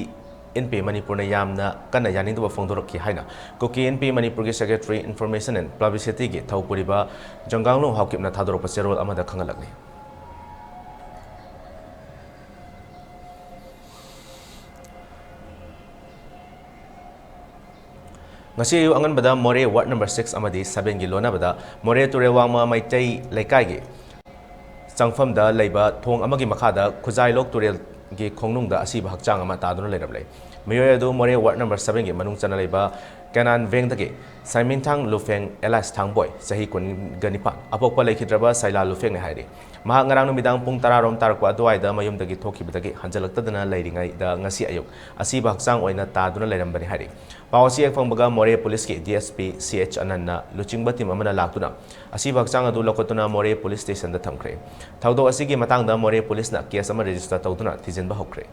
ꯏꯟꯄꯤ ꯃꯅꯤꯄꯨꯔꯅ ꯌꯥꯝꯅ ꯀꯟꯅ ꯌꯥꯅꯤꯡꯗꯕ ꯐꯣꯡꯗꯣꯔꯛꯈꯤ ꯍꯥꯏꯅ ꯀꯨꯀꯤ ꯏꯟꯄꯤ ꯃꯅꯤꯄꯨꯔꯒꯤ Secretary Information and Publicity ꯒꯤ ꯊꯧ ꯄꯨꯔꯤꯕ ꯖꯪꯒꯥꯡꯂꯨ ꯍꯥꯎꯀꯤꯞꯅ ꯊꯥꯗꯣꯔꯛꯄ ꯆꯦꯔꯣꯜ ꯑꯃꯗ ꯈꯪꯍꯜꯂꯛꯂꯤ꯫ ꯉꯁꯤ ꯑꯌꯨꯛ ꯑꯉꯟꯕꯗ ꯃꯣꯔꯦ ꯋꯥꯔꯗ ꯅꯝꯕꯔ ꯁꯤꯛꯁ ꯑꯃꯗꯤ ꯁꯚꯦꯟꯒꯤ ꯂꯣꯟꯅꯕꯗ ꯃꯣꯔꯦ ꯇꯨꯔꯦꯜ ꯋꯥꯡꯃ ꯃꯩꯇꯩ ꯂꯩꯀꯥꯏꯒꯤ ꯆꯪꯐꯝꯗ ꯂꯩꯕ ꯊꯣꯡ ꯑꯃꯒꯤ ꯃꯈꯥꯗ ꯈꯨꯖꯥꯏꯂꯣꯛ ꯇꯨꯔꯦꯜꯒꯤ ꯈꯣꯡꯅꯨꯡꯗ ꯑꯁꯤꯕ ꯍꯛꯆꯥꯡ ꯑꯃ ꯇꯥꯗꯨꯅ ꯂꯩꯔꯝꯂꯦ꯫ ꯃꯤꯑꯣꯏ ꯑꯗꯨ ꯃꯣꯔꯦ ꯋꯥꯔꯗ ꯅꯝꯕꯔ ꯁꯚꯦꯟꯒꯤ ꯃꯅꯨꯡ ꯆꯟꯅ ꯂꯩꯕ ꯀꯦꯅꯥꯟ ꯚꯦꯡꯗꯒꯤ ꯁꯥꯏꯃꯤꯟꯊꯥꯡ ꯂꯨꯐꯦꯡ alias ꯊꯥꯡꯕꯣꯏ, ꯆꯍꯤ ꯀꯨꯟꯒ ꯅꯤꯄꯥꯟ, ꯑꯄꯣꯛꯄ ꯂꯩꯈꯤꯗ꯭ꯔꯕ ꯁꯥꯏꯂꯥ ꯂꯨꯐꯦꯡꯅꯦ ꯍꯥꯏꯔꯤ꯫ ꯃꯍꯥꯛ ꯉꯔꯥꯡ ꯅꯨꯃꯤꯗꯥꯡ ꯄꯨꯡ ꯇꯔꯥ ꯔꯣꯝ ꯇꯥꯔꯛꯄ ꯑꯗꯨꯋꯥꯏꯗ ꯃꯌꯨꯝꯗꯒꯤ ꯊꯣꯛꯈꯤꯕꯗꯒꯤ ꯍꯟꯖꯤꯜꯂꯛꯇꯗꯅ ꯂꯩꯔꯤꯉꯩꯗ ꯉꯁꯤ ꯑꯌꯨꯛ ꯑꯁꯤꯕ ꯍꯛꯆꯥꯡ ꯑꯣꯏꯅ ꯇꯥꯗꯨꯅ ꯂꯩꯔꯝꯕꯅꯤ ꯍꯥꯏꯔꯤ꯫ ꯄꯥꯎ ꯑꯁꯤ ꯍꯦꯛ ꯐꯪꯕꯒ ꯃꯣꯔꯦ ꯄꯨꯂꯤꯁꯀꯤ DSP CH ꯑꯅꯟꯅ ꯂꯨꯆꯤꯡꯕ team ꯑꯃꯅ ꯂꯥꯛꯇꯨꯅ ꯑꯁꯤꯕ ꯍꯛꯆꯥꯡ ꯑꯗꯨ ꯂꯧꯈꯠꯇꯨꯅ ꯃꯣꯔꯦ ꯄꯨꯂꯤꯁ stationꯗ ꯊꯝꯈ꯭ꯔꯦ꯫ ꯊꯧꯗꯣꯛ ꯑꯁꯤꯒꯤ ꯃꯇꯥꯡꯗ ꯃꯣꯔꯦ ꯄꯨꯂꯤꯁꯅ case ꯑꯃ register ꯇꯧꯗꯨꯅ ꯊꯤꯖꯤꯟꯕ ꯍꯧꯈ꯭ꯔꯦ꯫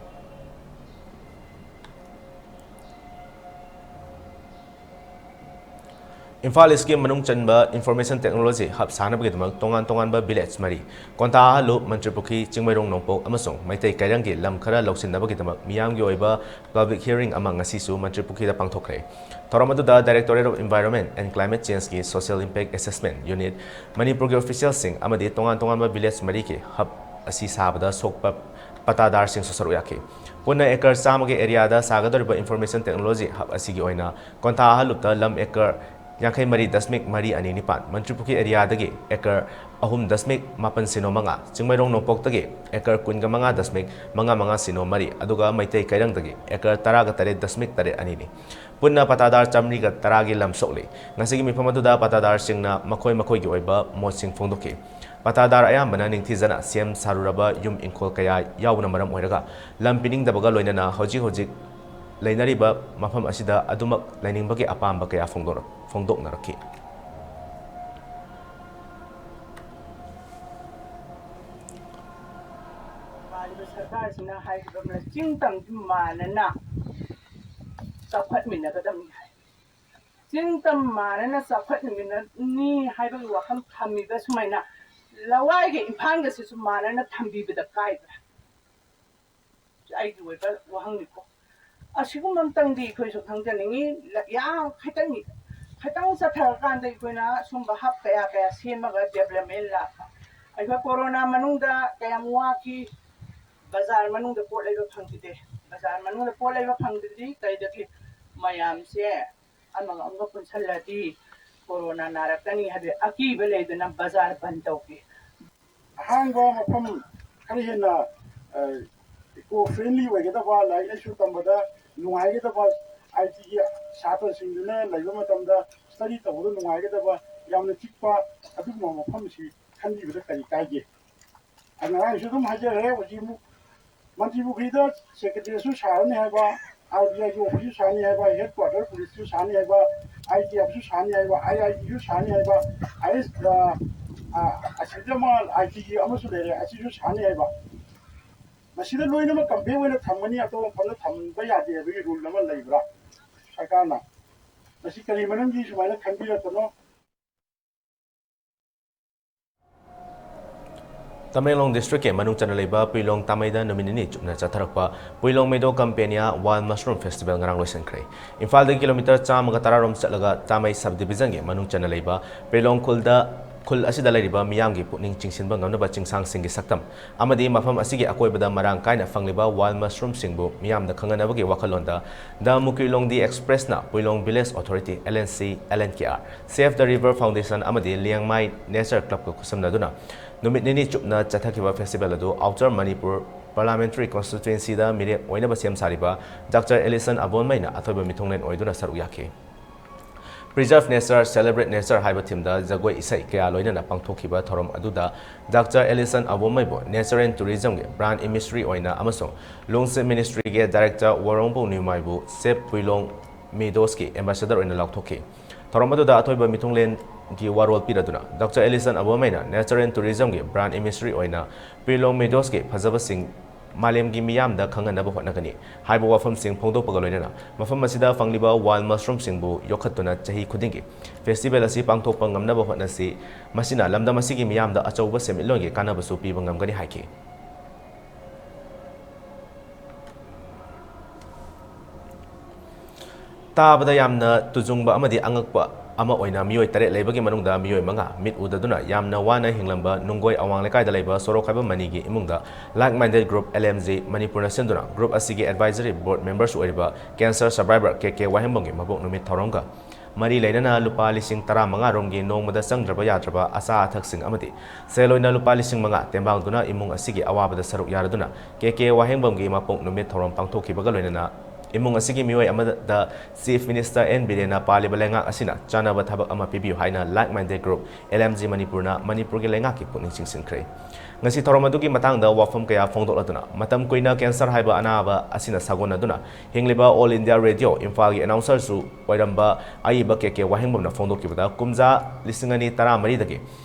ꯏꯝꯐꯥꯜ ꯏꯁꯀꯤ ꯃꯅꯨꯡ ꯆꯟꯕ information technology hub ꯁꯥꯅꯕꯒꯤꯗꯃꯛ ꯇꯣꯉꯥꯟ ꯇꯣꯉꯥꯟꯕ village ꯃꯔꯤ, ꯀꯣꯟꯊꯥ ꯑꯍꯜꯂꯨꯞ, ꯃꯟꯇ꯭ꯔꯤꯄꯨꯈ꯭ꯔꯤ, ꯆꯤꯡꯃꯩꯔꯣꯡ ꯅꯣꯡꯄꯣꯛ ꯑꯃꯁꯨꯡ ꯃꯩꯇꯩ ꯀꯩꯔꯪꯒꯤ ꯂꯝ ꯈꯔ ꯂꯧꯁꯤꯟꯅꯕꯒꯤꯗꯃꯛ ꯃꯤꯌꯥꯝꯒꯤ ꯑꯣꯏꯕ public hearing ꯑꯃ ꯉꯁꯤꯁꯨ ꯃꯟꯇ꯭ꯔꯤꯄꯨꯈ꯭ꯔꯤꯗ ꯄꯥꯡꯊꯣꯛꯈ꯭ꯔꯦ꯫ ꯊꯧꯔꯝ ꯑꯗꯨꯗ Directorate of Environment and Climate Changeꯀꯤ Social Impact Assessment Unit, ꯃꯅꯤꯄꯨꯔꯒꯤ officialꯁꯤꯡ ꯑꯃꯗꯤ ꯇꯣꯉꯥꯟ ꯇꯣꯉꯥꯟꯕ village ꯃꯔꯤꯒꯤ hub ꯑꯁꯤ ꯁꯥꯕꯗ ꯁꯣꯛꯄ ꯄꯇꯥꯗꯥꯔꯁꯤꯡꯁꯨ ꯁꯔꯨꯛ ꯌꯥꯈꯤ꯫ ꯄꯨꯟꯅ acre ꯆꯥꯝꯃꯒꯤ areaꯗ ꯁꯥꯒꯗꯧꯔꯤꯕ information technology hub ꯑꯁꯤꯒꯤ ꯑꯣꯏꯅ ꯀꯣꯟꯊꯥ ꯑꯍꯜꯂꯨꯞꯇ ꯂꯝ acre ꯌꯥꯡꯈꯩ ꯃꯔꯤ ꯗꯁꯃꯤꯛ ꯃꯔꯤ ꯑꯅꯤ ꯅꯤꯄꯥꯟ, ꯃꯟꯇ꯭ꯔꯤꯄꯨꯈ꯭ꯔꯤ areaꯗꯒꯤ acre ꯑꯍꯨꯝ ꯗꯁꯃꯤꯛ ꯃꯥꯄꯟ ꯁꯤꯅꯣ ꯃꯉꯥ, ꯆꯤꯡꯃꯩꯔꯣꯡ ꯅꯣꯡꯄꯣꯛꯇꯒꯤ acre ꯀꯨꯟꯒ ꯃꯉꯥ ꯗꯁꯃꯤꯛ ꯃꯉꯥ ꯃꯉꯥ ꯁꯤꯅꯣ ꯃꯔꯤ, ꯑꯗꯨꯒ ꯃꯩꯇꯩ ꯀꯩꯔꯪꯗꯒꯤ acre ꯇꯔꯥꯒ ꯇꯔꯦꯠ ꯗꯁꯃꯤꯛ ꯇꯔꯦꯠ ꯑꯅꯤꯅꯤ꯫ ꯄꯨꯟꯅ ꯄꯇꯥꯗꯥꯔ ꯆꯥꯃꯔꯤꯒ ꯇꯔꯥꯒꯤ ꯂꯝ ꯁꯣꯛꯂꯤ꯫ ꯉꯁꯤꯒꯤ ꯃꯤꯐꯝ ꯑꯗꯨꯗ ꯄꯇꯥꯗꯥꯔꯁꯤꯡꯅ ꯃꯈꯣꯏ ꯃꯈꯣꯏꯒꯤ ꯑꯣꯏꯕ ꯃꯣꯠꯁꯤꯡ ꯐꯣꯡꯗꯣꯛꯈꯤ꯫ ꯄꯇꯥꯗꯥꯔ ꯑꯌꯥꯝꯕꯅ ꯅꯤꯡꯊꯤꯖꯅ ꯁꯦꯝ ꯁꯥꯔꯨꯔꯕ ꯌꯨꯝ ꯏꯪꯈꯣꯜ ꯀꯌꯥ ꯌꯥꯎꯕꯅ ꯃꯔꯝ ꯑꯣꯏꯔꯒ ꯂꯝ ꯄꯤꯅꯤꯡꯗꯕꯒ ꯂꯣꯏꯅꯅ ꯍꯧꯖꯤꯛ ꯍꯧꯖꯤꯛ ꯂꯩꯅꯔꯤꯕ ꯃꯐꯝ ꯑꯁꯤꯗ ꯑꯗꯨꯃꯛ ꯂꯩꯅꯤꯡꯕꯒꯤ ꯑꯄꯥꯝꯕ ꯀꯌꯥ ꯐꯣꯡꯗꯣꯔꯛ-, ꯐꯣꯡꯗꯣꯛꯅꯔꯛꯈꯤ꯫ ꯄꯥꯜꯂꯤꯕ ꯁꯔꯀꯥꯔꯁꯤꯅ ꯍꯥꯏꯔꯤꯕ ꯑꯃꯅ ꯆꯤꯡ ꯇꯝꯁꯤ ꯃꯥꯟꯅꯅ ꯆꯥꯎꯈꯠꯃꯤꯟꯅꯒꯗꯕꯅꯤ ꯍꯥꯏ꯫ ꯆꯤꯡ ꯇꯝ ꯃꯥꯟꯅꯅ ꯆꯥꯎꯈꯠꯃꯤꯟꯅꯅꯤ ꯍꯥꯏꯕꯒꯤ ꯋꯥꯐꯝ ꯊꯝꯃꯤꯕ ꯁꯨꯃꯥꯏꯅ ꯂꯋꯥꯏꯒ ꯏꯝꯐꯥꯜꯒꯁꯤꯁꯨ ꯃꯥꯟꯅꯅ ꯊꯝꯕꯤꯕꯗ ꯀꯥꯏꯕ꯭ꯔꯥ? ꯑꯩꯒꯤ ꯑꯣꯏꯕ ꯋꯥꯍꯪꯅꯤꯀꯣ꯫ ꯑꯁꯤꯒꯨꯝꯕ ꯑꯝꯇꯪꯗꯤ ꯑꯩꯈꯣꯏꯁꯨ ꯈꯪꯖꯅꯤꯡꯉꯤ꯫ ꯂ-, ꯌꯥꯝ ꯈꯤꯇꯪ, ꯈꯤꯇꯪ ꯆꯠꯊꯔꯀꯥꯟꯗ ꯑꯩꯈꯣꯏꯅ ꯁꯨꯝꯕ hub ꯀꯌꯥ ꯀꯌꯥ ꯁꯦꯝꯃꯒ development ꯂꯥꯛꯄ꯫ ꯑꯩꯈꯣꯏ ꯀꯣꯔꯣꯅꯥ ꯃꯅꯨꯡꯗ ꯀꯌꯥꯝ ꯋꯥꯈꯤ, ꯕꯖꯥꯔ ꯃꯅꯨꯡꯗ ꯄꯣꯠ ꯂꯩꯕ ꯐꯪꯈꯤꯗꯦ꯫ ꯕꯖꯥꯔ ꯃꯅꯨꯡꯗ ꯄꯣꯠ ꯂꯩꯕ ꯐꯪꯗ꯭ꯔꯗꯤ ꯀꯩꯗꯒꯤ? ꯃꯌꯥꯝꯁꯦ ꯑꯃꯒ ꯑꯃꯒ ꯄꯨꯟꯁꯤꯜꯂꯗꯤ ꯀꯣꯔꯣꯅꯥ ꯅꯥꯔꯛꯀꯅꯤ ꯍꯥꯏꯕꯒꯤ ꯑꯀꯤꯕ ꯂꯩꯗꯅ ꯕꯖꯥꯔ ꯕꯟ ꯇꯧꯈꯤ꯫ ꯑꯍꯥꯡꯕ ꯃꯐꯝ ꯈꯔ ꯍꯦꯟꯅ, ꯑ, eco friendly ꯑꯣꯏꯒꯗꯕ, ꯂꯥꯏꯔꯤꯛ ꯂꯥꯏꯁꯨ ꯇꯝꯕꯗ ꯅꯨꯡꯉꯥꯏꯒꯗꯕ ꯑꯥꯏ ꯇꯤꯒꯤ ꯁꯥꯇ꯭ꯔꯁꯤꯡꯗꯨꯅ ꯂꯩꯕ ꯃꯇꯝꯗ ꯁ꯭ꯇꯗꯤ ꯇꯧꯕꯗ ꯅꯨꯡꯉꯥꯏꯒꯗꯕ, ꯌꯥꯝꯅ ꯆꯤꯛꯄ ꯑꯗꯨꯒꯨꯝꯕ ꯃꯐꯝꯁꯤ ꯈꯟꯕꯤꯕꯗ ꯀꯔꯤ ꯀꯥꯏꯒꯦ? ꯑꯩ ꯉꯔꯥꯡꯁꯨ ꯑꯗꯨꯝ ꯍꯥꯏꯖꯈ꯭ꯔꯦ, ꯍꯧꯖꯤꯛ ꯑꯃꯨꯛ ꯃꯟꯇ꯭ꯔꯤ ꯄꯨꯈ꯭ꯔꯤꯗ ꯁꯦꯀ꯭ꯔꯦꯇꯔꯤꯌꯦꯠꯁꯨ ꯁꯥꯔꯅꯤ ꯍꯥꯏꯕ, ꯑꯥꯔ ꯕꯤ ꯑꯥꯏꯒꯤ ꯑꯣꯐꯤꯁꯁꯨ ꯁꯥꯅꯤ ꯍꯥꯏꯕ, ꯍꯦꯗ ꯀ꯭ꯋꯥꯇꯔ ꯄꯨꯂꯤꯁꯁꯨ ꯁꯥꯅꯤ ꯍꯥꯏꯕ, ꯑꯥꯏ ꯇꯤ ꯑꯦꯐꯁꯨ ꯁꯥꯅꯤ ꯍꯥꯏꯕ, ꯑꯥꯏ ꯑꯥꯏ ꯇꯤꯁꯨ ꯁꯥꯅꯤ ꯍꯥꯏꯕ, ꯑꯥꯏ ꯑꯦꯁ, ꯑ, ꯑ, ꯑꯁꯤꯗ ꯑꯃ ꯑꯥꯏ ꯇꯤꯒꯤ ꯑꯃꯁꯨ ꯂꯩꯔꯦ, ꯑꯁꯤꯁꯨ ꯁꯥꯅꯤ ꯍꯥꯏꯕ꯫ ꯃꯁꯤꯗ ꯂꯣꯏꯅꯃꯛ ꯀꯝꯄꯦꯌꯔ ꯑꯣꯏꯅ ꯊꯝꯒꯅꯤ, ꯑꯇꯣꯞꯄ ꯃꯐꯝꯗ ꯊꯝꯕ ꯌꯥꯗꯦ ꯍꯥꯏꯕꯒꯤ ꯔꯨꯜ ꯑꯃ ꯂꯩꯕ꯭ꯔꯥ ꯁꯔꯀꯥꯔꯅ? ꯃꯁꯤ ꯀꯔꯤ ꯃꯔꯝꯒꯤ ꯁꯨꯃꯥꯏꯅ ꯈꯟꯕꯤꯔꯛꯄꯅꯣ? ꯇꯃꯦꯡꯂꯣꯡ ꯗꯤꯁꯇ꯭ꯔꯤꯛꯀꯤ ꯃꯅꯨꯡ ꯆꯟꯅ ꯂꯩꯕ ꯄꯨꯏꯂꯣꯡ ꯇꯥꯃꯩꯗ ꯅꯨꯃꯤꯠ ꯅꯤꯅꯤ ꯆꯨꯞꯅ ꯆꯠꯊꯔꯛꯄ ꯄꯨꯏꯂꯣꯡ ꯃꯦꯗꯣ ꯀꯝꯄꯦꯅꯤꯌꯥ ꯋꯥꯏꯜ ꯃꯁꯔꯨꯝ ꯐꯦꯁꯇꯤꯚꯦꯜ ꯉꯔꯥꯡ ꯂꯣꯏꯁꯤꯟꯈ꯭ꯔꯦ꯫ ꯏꯝꯐꯥꯜꯗꯒꯤ ꯀꯤꯂꯣꯃꯤꯇꯔ ꯆꯥꯝꯃꯒ ꯇꯔꯥꯔꯣꯝ ꯆꯠꯂꯒ ꯇꯥꯃꯩ ꯁꯕ ꯗꯤꯕꯤꯖꯟꯒꯤ ꯃꯅꯨꯡ ꯆꯟꯅ ꯂꯩꯕ ꯄꯨꯏꯂꯣꯡ ꯈꯨꯜꯗ, ꯈꯨꯜ ꯑꯁꯤꯗ ꯂꯩꯔꯤꯕ ꯃꯤꯌꯥꯝꯒꯤ ꯄꯨꯛꯅꯤꯡ ꯆꯤꯡꯁꯤꯟꯕ ꯉꯝꯅꯕ ꯆꯤꯡꯁꯥꯡꯁꯤꯡꯒꯤ ꯁꯛꯇꯝ ꯑꯃꯗꯤ ꯃꯐꯝ ꯑꯁꯤꯒꯤ ꯑꯀꯣꯏꯕꯗ ꯃꯔꯥꯡ ꯀꯥꯏꯅ ꯐꯪꯂꯤꯕ ꯋꯥꯏꯜ ꯃꯁꯔꯨꯝꯁꯤꯡꯕꯨ ꯃꯤꯌꯥꯝꯗ ꯈꯪꯍꯟꯅꯕꯒꯤ ꯋꯥꯈꯜꯂꯣꯟꯗ The Mukiulongdi Expressꯅ Puilong village authority, L N C, L N K R, Save the River Foundation ꯑꯃꯗꯤ ꯂꯤꯌꯥꯡꯃꯥꯏ ꯅꯦꯆꯔ ꯀ꯭ꯂꯕꯀ ꯈꯨꯠꯁꯝꯅꯗꯨꯅ ꯅꯨꯃꯤꯠ ꯅꯤꯅꯤ ꯆꯨꯞꯅ ꯆꯠꯊꯈꯤꯕ ꯐꯦꯁꯇꯤꯚꯦꯜ ꯑꯗꯨ ꯑꯥꯎꯇꯔ ꯃꯅꯤꯄꯨꯔ ꯄꯥꯔꯂꯥꯃꯦꯟꯇꯔꯤ ꯀꯣꯟꯁꯇꯤꯇ꯭ꯋꯦꯟꯁꯤꯗ ꯃꯤꯔꯦꯞ ꯑꯣꯏꯅꯕ ꯁꯦꯝ ꯁꯥꯔꯤꯕ ꯗꯥꯛꯇꯔ ꯑꯦꯂꯤꯁꯟ ꯑꯕꯣꯟꯃꯩꯅ ꯑꯊꯣꯏꯕ ꯃꯤꯊꯨꯡꯂꯦꯟ ꯑꯣꯏꯗꯨꯅ ꯁꯔꯨꯛ ꯌꯥꯈꯤ꯫ Preserve Nature, Celebrate Nature ꯍꯥꯏꯕ ꯊꯤꯝꯗ ꯖꯒꯣꯏ ꯏꯁꯩ ꯀꯌꯥ ꯂꯣꯏꯅꯅ ꯄꯥꯡꯊꯣꯛꯈꯤꯕ ꯊꯧꯔꯝ ꯑꯗꯨꯗ ꯗꯥꯛꯇꯔ ꯑꯦꯂꯤꯁꯟ ꯑꯕꯣꯟꯃꯩꯕꯨ Nature and Tourismꯒꯤ ꯕ꯭ꯔꯥꯟ ꯑꯦꯝꯕꯦꯁꯦꯗꯔ ꯑꯣꯏꯅ ꯑꯃꯁꯨꯡ ꯂꯣꯡꯁꯤꯠ ꯃꯤꯅꯤꯁꯇ꯭ꯔꯤꯒꯤ ꯗꯥꯏꯔꯦꯛꯇꯔ ꯋꯥꯔꯣꯡꯕꯧ ꯅ꯭ꯌꯨꯃꯥꯏꯕꯨ Save ꯄꯨꯏꯂꯣꯡ ꯃꯦꯗꯣꯁꯀꯤ ꯑꯦꯝꯕꯦꯁꯦꯗꯔ ꯑꯣꯏꯅ ꯂꯥꯎꯊꯣꯛꯈꯤ꯫ ꯊꯧꯔꯝ ꯑꯗꯨꯗ ꯑꯊꯣꯏꯕ ꯃꯤꯊꯨꯡꯂꯦꯟꯒꯤ ꯋꯥꯔꯣꯜ ꯄꯤꯔꯗꯨꯅ ꯗꯥꯛꯇꯔ ꯑꯦꯂꯤꯁꯟ ꯑꯕꯣꯟꯃꯩꯅ Nature and Tourismꯒꯤ ꯕ꯭ꯔꯥꯟ ꯑꯦꯝꯕꯦꯁꯦꯗꯔ ꯑꯣꯏꯅ ꯄꯨꯏꯂꯣꯡ ꯃꯦꯗꯣꯁꯀꯤ ꯐꯖꯕꯁꯤꯡ ꯃꯥꯂꯦꯝꯒꯤ ꯃꯤꯌꯥꯝꯗ ꯈꯪꯍꯟꯅꯕ ꯍꯣꯠꯅꯒꯅꯤ ꯍꯥꯏꯕ ꯋꯥꯐꯝꯁꯤꯡ ꯐꯣꯡꯗꯣꯛꯄꯒ ꯂꯣꯏꯅꯅ ꯃꯐꯝ ꯑꯁꯤꯗ ꯐꯪꯂꯤꯕ ꯋꯥꯏꯜ ꯃꯁꯔꯨꯝꯁꯤꯡꯕꯨ ꯌꯣꯛꯈꯠꯇꯨꯅ ꯆꯍꯤ ꯈꯨꯗꯤꯡꯒꯤ ꯐꯦꯁꯇꯤꯚꯦꯜ ꯑꯁꯤ ꯄꯥꯡꯊꯣꯛꯄ ꯉꯝꯅꯕ ꯍꯣꯠꯅꯁꯤ꯫ ꯃꯁꯤꯅ ꯂꯝꯗꯝ ꯑꯁꯤꯒꯤ ꯃꯤꯌꯥꯝꯗ ꯑꯆꯧꯕ ꯁꯦꯟꯃꯤꯠꯂꯣꯟꯒꯤ ꯀꯥꯟꯅꯕꯁꯨ ꯄꯤꯕ ꯉꯝꯒꯅꯤ ꯍꯥꯏꯈꯤ꯫ ꯇꯥꯕꯗ ꯌꯥꯝꯅ ꯇꯨꯖꯨꯡꯕ ꯑꯃꯗꯤ ꯑꯉꯛꯄ ꯑꯃ ꯑꯣꯏꯅ ꯃꯤꯑꯣꯏ ꯇꯔꯦꯠ ꯂꯩꯕꯒꯤ ꯃꯅꯨꯡꯗ ꯃꯤꯑꯣꯏ ꯃꯉꯥ ꯃꯤꯠ ꯎꯗꯗꯨꯅ ꯌꯥꯝꯅ ꯋꯥꯅ ꯍꯤꯡꯂꯝꯕ ꯅꯨꯡꯒꯣꯏ ꯑꯋꯥꯡ ꯂꯩꯀꯥꯏꯗ ꯂꯩꯕ ꯁꯣꯔꯣꯛ ꯈꯥꯏꯕꯝ ꯃꯅꯤꯒꯤ ꯏꯃꯨꯡꯗ Like Minded Group, L M G, ꯃꯅꯤꯄꯨꯔꯅ ꯁꯤꯟꯗꯨꯅ group ꯑꯁꯤꯒꯤ advisory board memberꯁꯨ ꯑꯣꯏꯔꯤꯕ cancer survivor ꯀꯦ ꯀꯦ ꯋꯥꯍꯦꯡꯕꯝꯒꯤ ꯃꯄꯣꯛ ꯅꯨꯃꯤꯠ ꯊꯧꯔꯝꯒ ꯃꯔꯤ ꯂꯩꯅꯅ ꯂꯨꯄꯥ ꯂꯤꯁꯤꯡ ꯇꯔꯥꯃꯉꯥ ꯔꯣꯝꯒꯤ ꯅꯣꯡꯃꯗ ꯆꯪꯗ꯭ꯔꯕ ꯌꯥꯗ꯭ꯔꯕ ꯑꯆꯥ ꯑꯊꯛꯁꯤꯡ ꯑꯃꯗꯤ ꯁꯦꯜ ꯑꯣꯏꯅ ꯂꯨꯄꯥ ꯂꯤꯁꯤꯡ ꯃꯉꯥ ꯇꯦꯡꯕꯥꯡꯗꯨꯅ ꯏꯃꯨꯡ ꯑꯁꯤꯒꯤ ꯑꯋꯥꯕꯗ ꯁꯔꯨꯛ ꯌꯥꯔꯗꯨꯅ ꯀꯦ ꯀꯦ ꯋꯥꯍꯦꯡꯕꯝꯒꯤ ꯃꯄꯣꯛ ꯅꯨꯃꯤꯠ ꯊꯧꯔꯝ ꯄꯥꯡꯊꯣꯛꯈꯤꯕꯒ ꯂꯣꯏꯅꯅ ꯏꯃꯨꯡ ꯑꯁꯤꯒꯤ ꯃꯤꯑꯣꯏ ꯑꯃꯗ Chief Minister ꯑꯦꯟ ꯕꯤꯔꯦꯟꯅ ꯄꯥꯜꯂꯤꯕ ꯂꯩꯉꯥꯛ ꯑꯁꯤꯅ ꯆꯥꯅꯕ ꯊꯕꯛ ꯑꯃ ꯄꯤꯕꯤꯌꯨ ꯍꯥꯏꯅ Like Minded Group, L M G, ꯃꯅꯤꯄꯨꯔꯅ ꯃꯅꯤꯄꯨꯔꯒꯤ ꯂꯩꯉꯥꯛꯀꯤ ꯄꯨꯛꯅꯤꯡ ꯆꯤꯡꯁꯤꯟꯈ꯭ꯔꯦ꯫ ꯉꯁꯤ ꯊꯧꯔꯝ ꯑꯗꯨꯒꯤ ꯃꯇꯥꯡꯗ ꯋꯥꯐꯝ ꯀꯌꯥ ꯐꯣꯡꯗꯣꯛꯂꯗꯨꯅ, ꯃꯇꯝ ꯀꯨꯏꯅ cancer ꯍꯥꯏꯕ ꯑꯅꯥꯕ ꯑꯁꯤꯅ ꯁꯥꯒꯣꯟꯅꯗꯨꯅ ꯍꯤꯡꯂꯤꯕ All India Radio ꯏꯝꯐꯥꯜꯒꯤ announcerꯁꯨ ꯑꯣꯏꯔꯝꯕ ꯑꯏꯕ ꯀꯦ ꯀꯦ ꯋꯥꯍꯦꯡꯕꯝꯅ ꯐꯣꯡꯗꯣꯛꯈꯤꯕꯗ, ꯀꯨꯝꯖꯥ ꯂꯤꯁꯤꯡ ꯑꯅꯤ ꯇꯔꯥꯃꯔꯤꯗꯒꯤ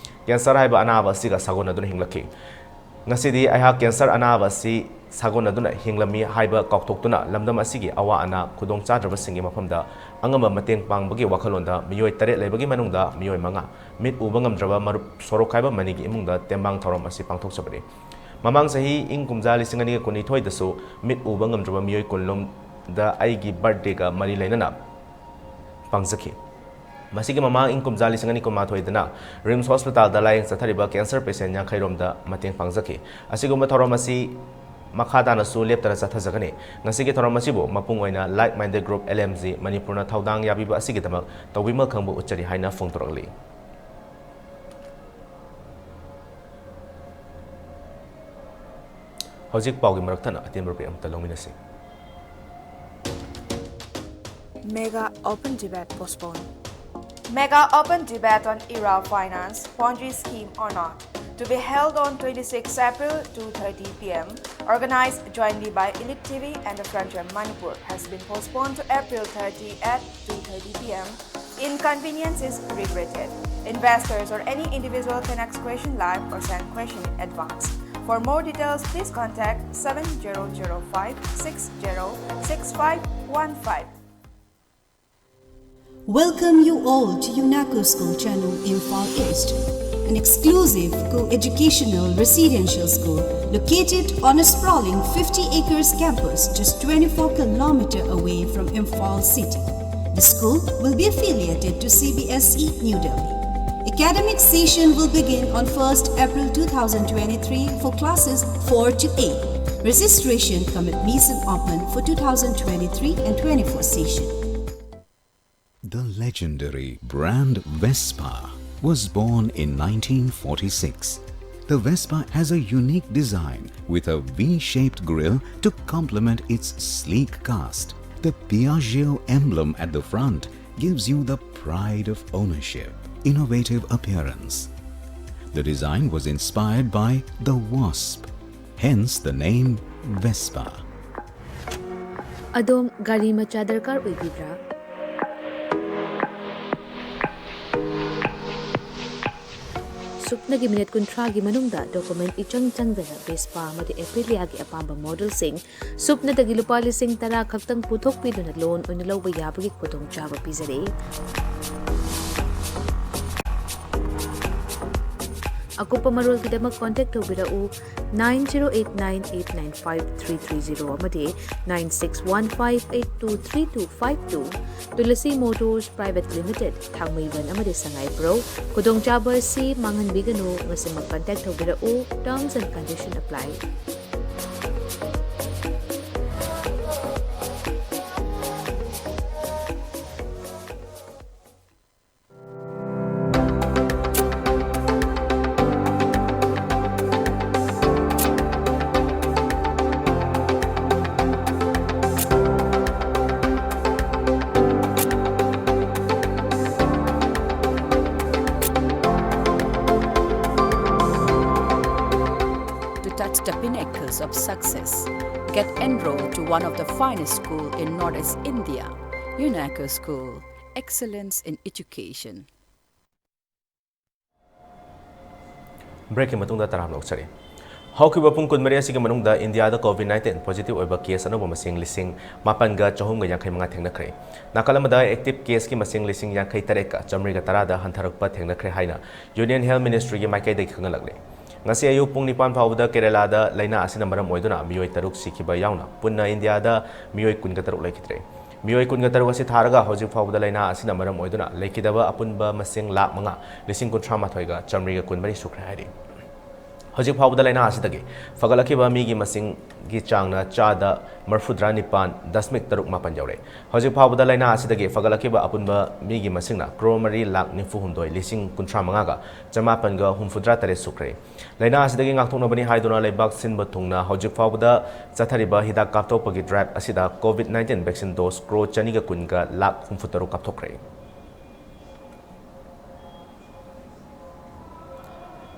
cancer ꯍꯥꯏꯕ ꯑꯅꯥꯕ ꯑꯁꯤꯒ ꯁꯥꯒꯣꯟꯅꯗꯨꯅ ꯍꯤꯡꯂꯛꯈꯤ꯫ ꯉꯁꯤꯗꯤ ꯑꯩꯍꯥꯛ cancer ꯑꯅꯥꯕ ꯑꯁꯤ ꯁꯥꯒꯣꯟꯅꯗꯨꯅ ꯍꯤꯡꯂꯝꯃꯤ ꯍꯥꯏꯕ ꯀꯥꯎꯊꯣꯛꯇꯨꯅ, ꯂꯝꯗꯝ ꯑꯁꯤꯒꯤ ꯑꯋꯥ ꯑꯅꯥ ꯈꯨꯗꯣꯡ ꯆꯥꯗ꯭ꯔꯕꯁꯤꯡꯒꯤ ꯃꯐꯝꯗ ꯑꯉꯝꯕ ꯃꯇꯦꯡ ꯄꯥꯡꯕꯒꯤ ꯋꯥꯈꯜꯂꯣꯟꯗ ꯃꯤꯑꯣꯏ ꯇꯔꯦꯠ ꯂꯩꯕꯒꯤ ꯃꯅꯨꯡꯗ ꯃꯤꯑꯣꯏ ꯃꯉꯥ, ꯃꯤꯠ ꯎꯕ ꯉꯝꯗ꯭ꯔꯕ ꯃꯔꯨꯞ ꯁꯣꯔꯣꯛꯈꯥꯏꯕ ꯃꯅꯤꯒꯤ ꯏꯃꯨꯡꯗ ꯇꯦꯡꯕꯥꯡ ꯊꯧꯔꯝ ꯑꯁꯤ ꯄꯥꯡꯊꯣꯛꯆꯕꯅꯤ꯫ ꯃꯃꯥꯡ ꯆꯍꯤ ꯏꯪ ꯀꯨꯝꯖꯥ ꯂꯤꯁꯤꯡ ꯑꯅꯤꯒ ꯀꯨꯟꯅꯤꯊꯣꯏꯗꯁꯨ ꯃꯤꯠ ꯎꯕ ꯉꯝꯗ꯭ꯔꯕ ꯃꯤꯑꯣꯏ ꯀꯨꯟꯂꯣꯝꯗ ꯑꯩꯒꯤ birthdayꯒ ꯃꯔꯤ ꯂꯩꯅꯅ ꯄꯥꯡꯖꯈꯤ꯫ ꯃꯁꯤꯒꯤ ꯃꯃꯥꯡ ꯏꯪ ꯀꯨꯝꯖꯥ ꯂꯤꯁꯤꯡ ꯑꯅꯤ ꯀꯨꯟꯃꯥꯊꯣꯏꯗꯅ RIMS hospitalꯗ ꯂꯥꯌꯦꯡ ꯆꯠꯊꯔꯤꯕ cancer patientꯌꯥꯡꯈꯩꯔꯣꯝꯗ ꯃꯇꯦꯡ ꯄꯥꯡꯖꯈꯤ꯫ ꯑꯁꯤꯒꯨꯝꯕ ꯊꯧꯔꯝ ꯑꯁꯤ ꯃꯈꯥ ꯇꯥꯅꯁꯨ ꯂꯦꯞꯇꯅ ꯆꯠꯊꯖꯒꯅꯤ꯫ ꯉꯁꯤꯒꯤ ꯊꯧꯔꯝ ꯑꯁꯤꯕꯨ ꯃꯄꯨꯡ ꯑꯣꯏꯅ Like Minded Group, L M G, ꯃꯅꯤꯄꯨꯔꯅ ꯊꯧꯗꯥꯡ ꯌꯥꯕꯤꯕ ꯑꯁꯤꯒꯤꯗꯃꯛ ꯇꯧꯕꯤꯃꯜ ꯈꯪꯕ ꯎꯠꯆꯔꯤ ꯍꯥꯏꯅ ꯐꯣꯡꯗꯣꯔꯛꯂꯤ꯫ ꯍꯧꯖꯤꯛ ꯄꯥꯎꯒꯤ ꯃꯔꯛ ꯊꯠꯅ ꯑꯇꯦꯟꯕ break ꯑꯃꯇ ꯂꯧꯃꯤꯟꯅꯁꯤ꯫ Mega Open Debate postponed. Mega Open Debate on Era Finance Ponzi scheme or not, to be held on twenty-sixth April, two thirty P M, organized jointly by Elite T V and the Frontier Manipur, has been postponed to April thirty at two thirty P M. Inconvenience is regretted. Investors or any individual can ask question live or send question in advance. For more details, please contact seven zero zero five six zero six five one five. Welcome you all to UNACO School Channel, Imphal East, an exclusive co-educational residential school located on a sprawling fifty acres campus just twenty-four kilometer away from Imphal city. The school will be affiliated to C B S E New Delhi. Academic session will begin on first April two thousand twenty-three for classes four to eight. Registration cum admission open for two thousand twenty-three and twenty-four session. The legendary brand Vespa was born in nineteen forty-six. The Vespa has a unique design with a V-shaped grille to complement its sleek cast. The Piaggio emblem at the front gives you the pride of ownership, innovative appearance. The design was inspired by the wasp, hence the name Vespa. ꯑꯗꯣꯝ ꯒꯥꯔꯤ ꯃꯆꯥ ꯗꯔꯀꯥꯔ ꯑꯣꯏꯕꯤꯕ꯭ꯔꯥ? ꯁꯨꯞꯅꯒꯤ minute ꯀꯨꯟꯊ꯭ꯔꯥꯒꯤ ꯃꯅꯨꯡꯗ document ꯏꯆꯪ ꯆꯪꯗꯅ Vespa ꯑꯃꯗꯤ ꯑꯦꯄ꯭ꯔꯤꯂꯤꯌꯥꯒꯤ ꯑꯄꯥꯝꯕ ꯃꯣꯗꯦꯜꯁꯤꯡ ꯁꯨꯞꯅꯗꯒꯤ ꯂꯨꯄꯥ ꯂꯤꯁꯤꯡ ꯇꯔꯥ ꯈꯛꯇꯪ ꯄꯨꯊꯣꯛꯄꯤꯗꯨꯅ ꯂꯣꯟ ꯑꯣꯏꯅ ꯂꯧꯕ ꯌꯥꯕꯒꯤ ꯈꯨꯗꯣꯡꯆꯥꯕ ꯄꯤꯖꯔꯤ꯫ ꯑꯀꯨꯞꯄ ꯃꯔꯣꯜꯒꯤꯗꯃꯛ ꯀꯣꯟꯇꯦꯛ ꯇꯧꯕꯤꯔꯛꯎ nine zero eight nine eight nine five three three zero ꯑꯃꯗꯤ nine six one five eight two three two five two꯫ Tulsi motors private limited, Thangmeiband ꯑꯃꯗꯤ ꯁꯉꯥꯏꯄ꯭ꯔꯧ꯫ ꯈꯨꯗꯣꯡꯆꯥꯕ ꯑꯁꯤ ꯃꯥꯡꯍꯟꯕꯤꯒꯅꯨ, ꯉꯁꯤꯃꯛ ꯀꯟꯇꯦꯛ ꯇꯧꯕꯤꯔꯛꯎ, terms and condition apply꯫ To touch the pinnacles of success, get enrolled to one of the finest school in Northeast India, UNACO School, excellence in education. ꯕ꯭ꯔꯦꯛꯀꯤ ꯃꯇꯨꯡꯗ ꯇꯔꯥꯝꯅ ꯑꯣꯛꯆꯔꯤ꯫ ꯍꯧꯈꯤꯕ ꯄꯨꯡ ꯀꯨꯟꯃꯔꯤ ꯑꯁꯤꯒꯤ ꯃꯅꯨꯡꯗ ꯏꯟꯗꯤꯌꯥꯗ COVID nineteen positive ꯑꯣꯏꯕ ꯀꯦꯁ ꯑꯅꯧꯕ ꯃꯁꯤꯡ ꯂꯤꯁꯤꯡ ꯃꯥꯄꯟꯒ ꯆꯍꯨꯝꯒ ꯌꯥꯡꯈꯩ ꯃꯉꯥ ꯊꯦꯡꯅꯈ꯭ꯔꯦ꯫ ꯅꯥꯀꯜ ꯑꯃꯗ active caseꯀꯤ ꯃꯁꯤꯡ ꯂꯤꯁꯤꯡ ꯌꯥꯡꯈꯩ ꯇꯔꯦꯠꯀ ꯆꯥꯃꯔꯤꯒ ꯇꯔꯥꯗ ꯍꯟꯊꯔꯛꯄ ꯊꯦꯡꯅꯈ꯭ꯔꯦ ꯍꯥꯏꯅ Union Health Ministryꯒꯤ ꯃꯥꯏꯀꯩꯗꯒꯤ ꯈꯪꯍꯜꯂꯛꯂꯦ꯫ ꯉꯁꯤ ꯑꯌꯨꯛ ꯄꯨꯡ ꯅꯤꯄꯥꯟ ꯐꯥꯎꯕꯗ ꯀꯦꯔꯦꯂꯥꯗ ꯂꯥꯏꯅꯥ ꯑꯁꯤꯅ ꯃꯔꯝ ꯑꯣꯏꯗꯨꯅ ꯃꯤꯑꯣꯏ ꯇꯔꯨꯛ ꯁꯤꯈꯤꯕ ꯌꯥꯎꯅ ꯄꯨꯟꯅ ꯏꯟꯗꯤꯌꯥꯗ ꯃꯤꯑꯣꯏ ꯀꯨꯟꯒ ꯇꯔꯨꯛ ꯂꯩꯈꯤꯗ꯭ꯔꯦ꯫ ꯃꯤꯑꯣꯏ ꯀꯨꯟꯒ ꯇꯔꯨꯛ ꯑꯁꯤ ꯊꯥꯔꯒ ꯍꯧꯖꯤꯛ ꯐꯥꯎꯕꯗ ꯂꯥꯏꯅꯥ ꯑꯁꯤꯅ ꯃꯔꯝ ꯑꯣꯏꯗꯨꯅ ꯂꯩꯈꯤꯗꯕ ꯑꯄꯨꯟꯕ ꯃꯁꯤꯡ ꯂꯥꯈ ꯃꯉꯥ ꯂꯤꯁꯤꯡ ꯀꯨꯟꯊ꯭ꯔꯥ ꯃꯥꯊꯣꯏꯒ ꯆꯥꯃꯔꯤꯒ ꯀꯨꯟꯃꯔꯤ ꯁꯨꯈ꯭ꯔꯦ ꯍꯥꯏꯔꯤ꯫ ꯍꯧꯖꯤꯛ ꯐꯥꯎꯕꯗ ꯂꯥꯏꯅꯥ ꯑꯁꯤꯗꯒꯤ ꯐꯒꯠꯂꯛꯈꯤꯕ ꯃꯤꯒꯤ ꯃꯁꯤꯡꯒꯤ ꯆꯥꯡꯅ ꯆꯥꯗ ꯃꯔꯤꯐꯨꯇꯔꯥ ꯅꯤꯄꯥꯟ ꯗꯁꯃꯤꯛ ꯇꯔꯨꯛ ꯃꯥꯄꯟ ꯌꯧꯔꯦ꯫ ꯍꯧꯖꯤꯛ ꯐꯥꯎꯕꯗ ꯂꯥꯏꯅꯥ ꯑꯁꯤꯗꯒꯤ ꯐꯒꯠꯂꯛꯈꯤꯕ ꯑꯄꯨꯟꯕ ꯃꯤꯒꯤ ꯃꯁꯤꯡꯅ ꯀ꯭ꯔꯣꯔ ꯃꯔꯤ ꯂꯥꯈ ꯅꯤꯐꯨ ꯍꯨꯝꯗꯣꯏ ꯂꯤꯁꯤꯡ ꯀꯨꯟꯊ꯭ꯔꯥ ꯃꯉꯥꯒ ꯆꯃꯥꯄꯟꯒ ꯍꯨꯝꯐꯨꯇꯔꯥ ꯇꯔꯦꯠ ꯁꯨꯈ꯭ꯔꯦ꯫ ꯂꯥꯏꯅꯥ ꯑꯁꯤꯗꯒꯤ ꯉꯥꯛꯊꯣꯛꯅꯕꯅꯤ ꯍꯥꯏꯗꯨꯅ ꯂꯩꯕꯥꯛ ꯁꯤꯟꯕ ꯊꯨꯡꯅ ꯍꯧꯖꯤꯛ ꯐꯥꯎꯕꯗ ꯆꯠꯊꯔꯤꯕ ꯍꯤꯗꯥꯛ ꯀꯥꯞꯊꯣꯛꯄꯒꯤ ꯗ꯭ꯔꯥꯏꯚ ꯑꯁꯤꯗ COVID nineteen vaccine dose crore ꯆꯅꯤꯒ ꯀꯨꯟꯒ ꯂꯥꯈ ꯍꯨꯝꯐꯨꯇꯔꯨꯛ ꯀꯥꯞꯊꯣꯛꯈ꯭ꯔꯦ꯫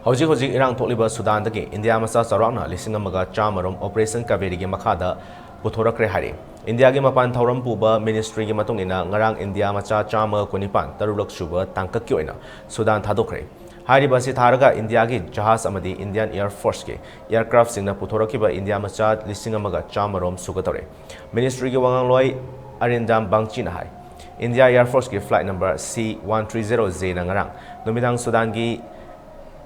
ꯍꯧꯖꯤꯛ ꯍꯧꯖꯤꯛ ꯏꯔꯥꯡ ꯊꯣꯛꯂꯤꯕ ꯁꯨꯗꯥꯟꯗꯒꯤ ꯏꯟꯗꯤꯌꯥ ꯃꯆꯥ ꯆꯥꯎꯔꯥꯛꯅ ꯂꯤꯁꯤꯡ ꯑꯃꯒ ꯆꯥꯃꯔꯣꯝ ꯑꯣꯄꯔꯦꯁꯟ ꯀꯥꯕꯦꯔꯤꯒꯤ ꯃꯈꯥꯗ ꯄꯨꯊꯣꯔꯛꯈ꯭ꯔꯦ ꯍꯥꯏꯔꯤ꯫ ꯏꯟꯗꯤꯌꯥꯒꯤ ꯃꯄꯥꯟ ꯊꯧꯔꯝ ꯄꯨꯕ ꯃꯤꯅꯤꯁꯇ꯭ꯔꯤꯒꯤ ꯃꯇꯨꯡ ꯏꯟꯅ, ꯉꯔꯥꯡ ꯏꯟꯗꯤꯌꯥ ꯃꯆꯥ ꯆꯥꯝꯃꯒ ꯀꯨꯟꯅꯤꯄꯥꯟ ꯇꯔꯨꯛꯂꯛ ꯁꯨꯕ ꯇꯥꯡꯀꯛꯀꯤ ꯑꯣꯏꯅ ꯁꯨꯗꯥꯟ ꯊꯥꯗꯣꯛꯈ꯭ꯔꯦ꯫ ꯍꯥꯏꯔꯤꯕ ꯑꯁꯤ ꯊꯥꯔꯒ ꯏꯟꯗꯤꯌꯥꯒꯤ ꯖꯍꯥꯖ ꯑꯃꯗꯤ ꯏꯟꯗꯤꯌꯟ ꯑꯦꯌꯔ ꯐꯣꯔꯁꯀꯤ ꯑꯦꯌꯔꯀ꯭ꯔꯥꯐꯁꯤꯡꯅ ꯄꯨꯊꯣꯔꯛꯈꯤꯕ ꯏꯟꯗꯤꯌꯥ ꯃꯆꯥ ꯂꯤꯁꯤꯡ ꯑꯃꯒ ꯆꯥꯃꯔꯣꯝ ꯁꯨꯒꯗꯧꯔꯦ꯫ ꯃꯤꯅꯤꯁꯇ꯭ꯔꯤꯒꯤ ꯋꯥꯉꯥꯡꯂꯣꯏ ꯑꯔꯤꯟꯗꯥꯝ ꯕꯥꯡꯆꯤꯅ ꯍꯥꯏ, ꯏꯟꯗꯤꯌꯥ ꯑꯦꯌꯔ ꯐꯣꯔꯁꯀꯤ ꯐ꯭ꯂꯥꯏꯠ ꯅꯝꯕꯔ ꯁꯤ ꯋꯥꯟ ꯊ꯭ꯔꯤ ꯖꯦꯔꯣ ꯖꯦꯅ ꯉꯔꯥꯡ ꯅꯨꯃꯤꯗꯥꯡ ꯁꯨꯗꯥꯟꯒꯤ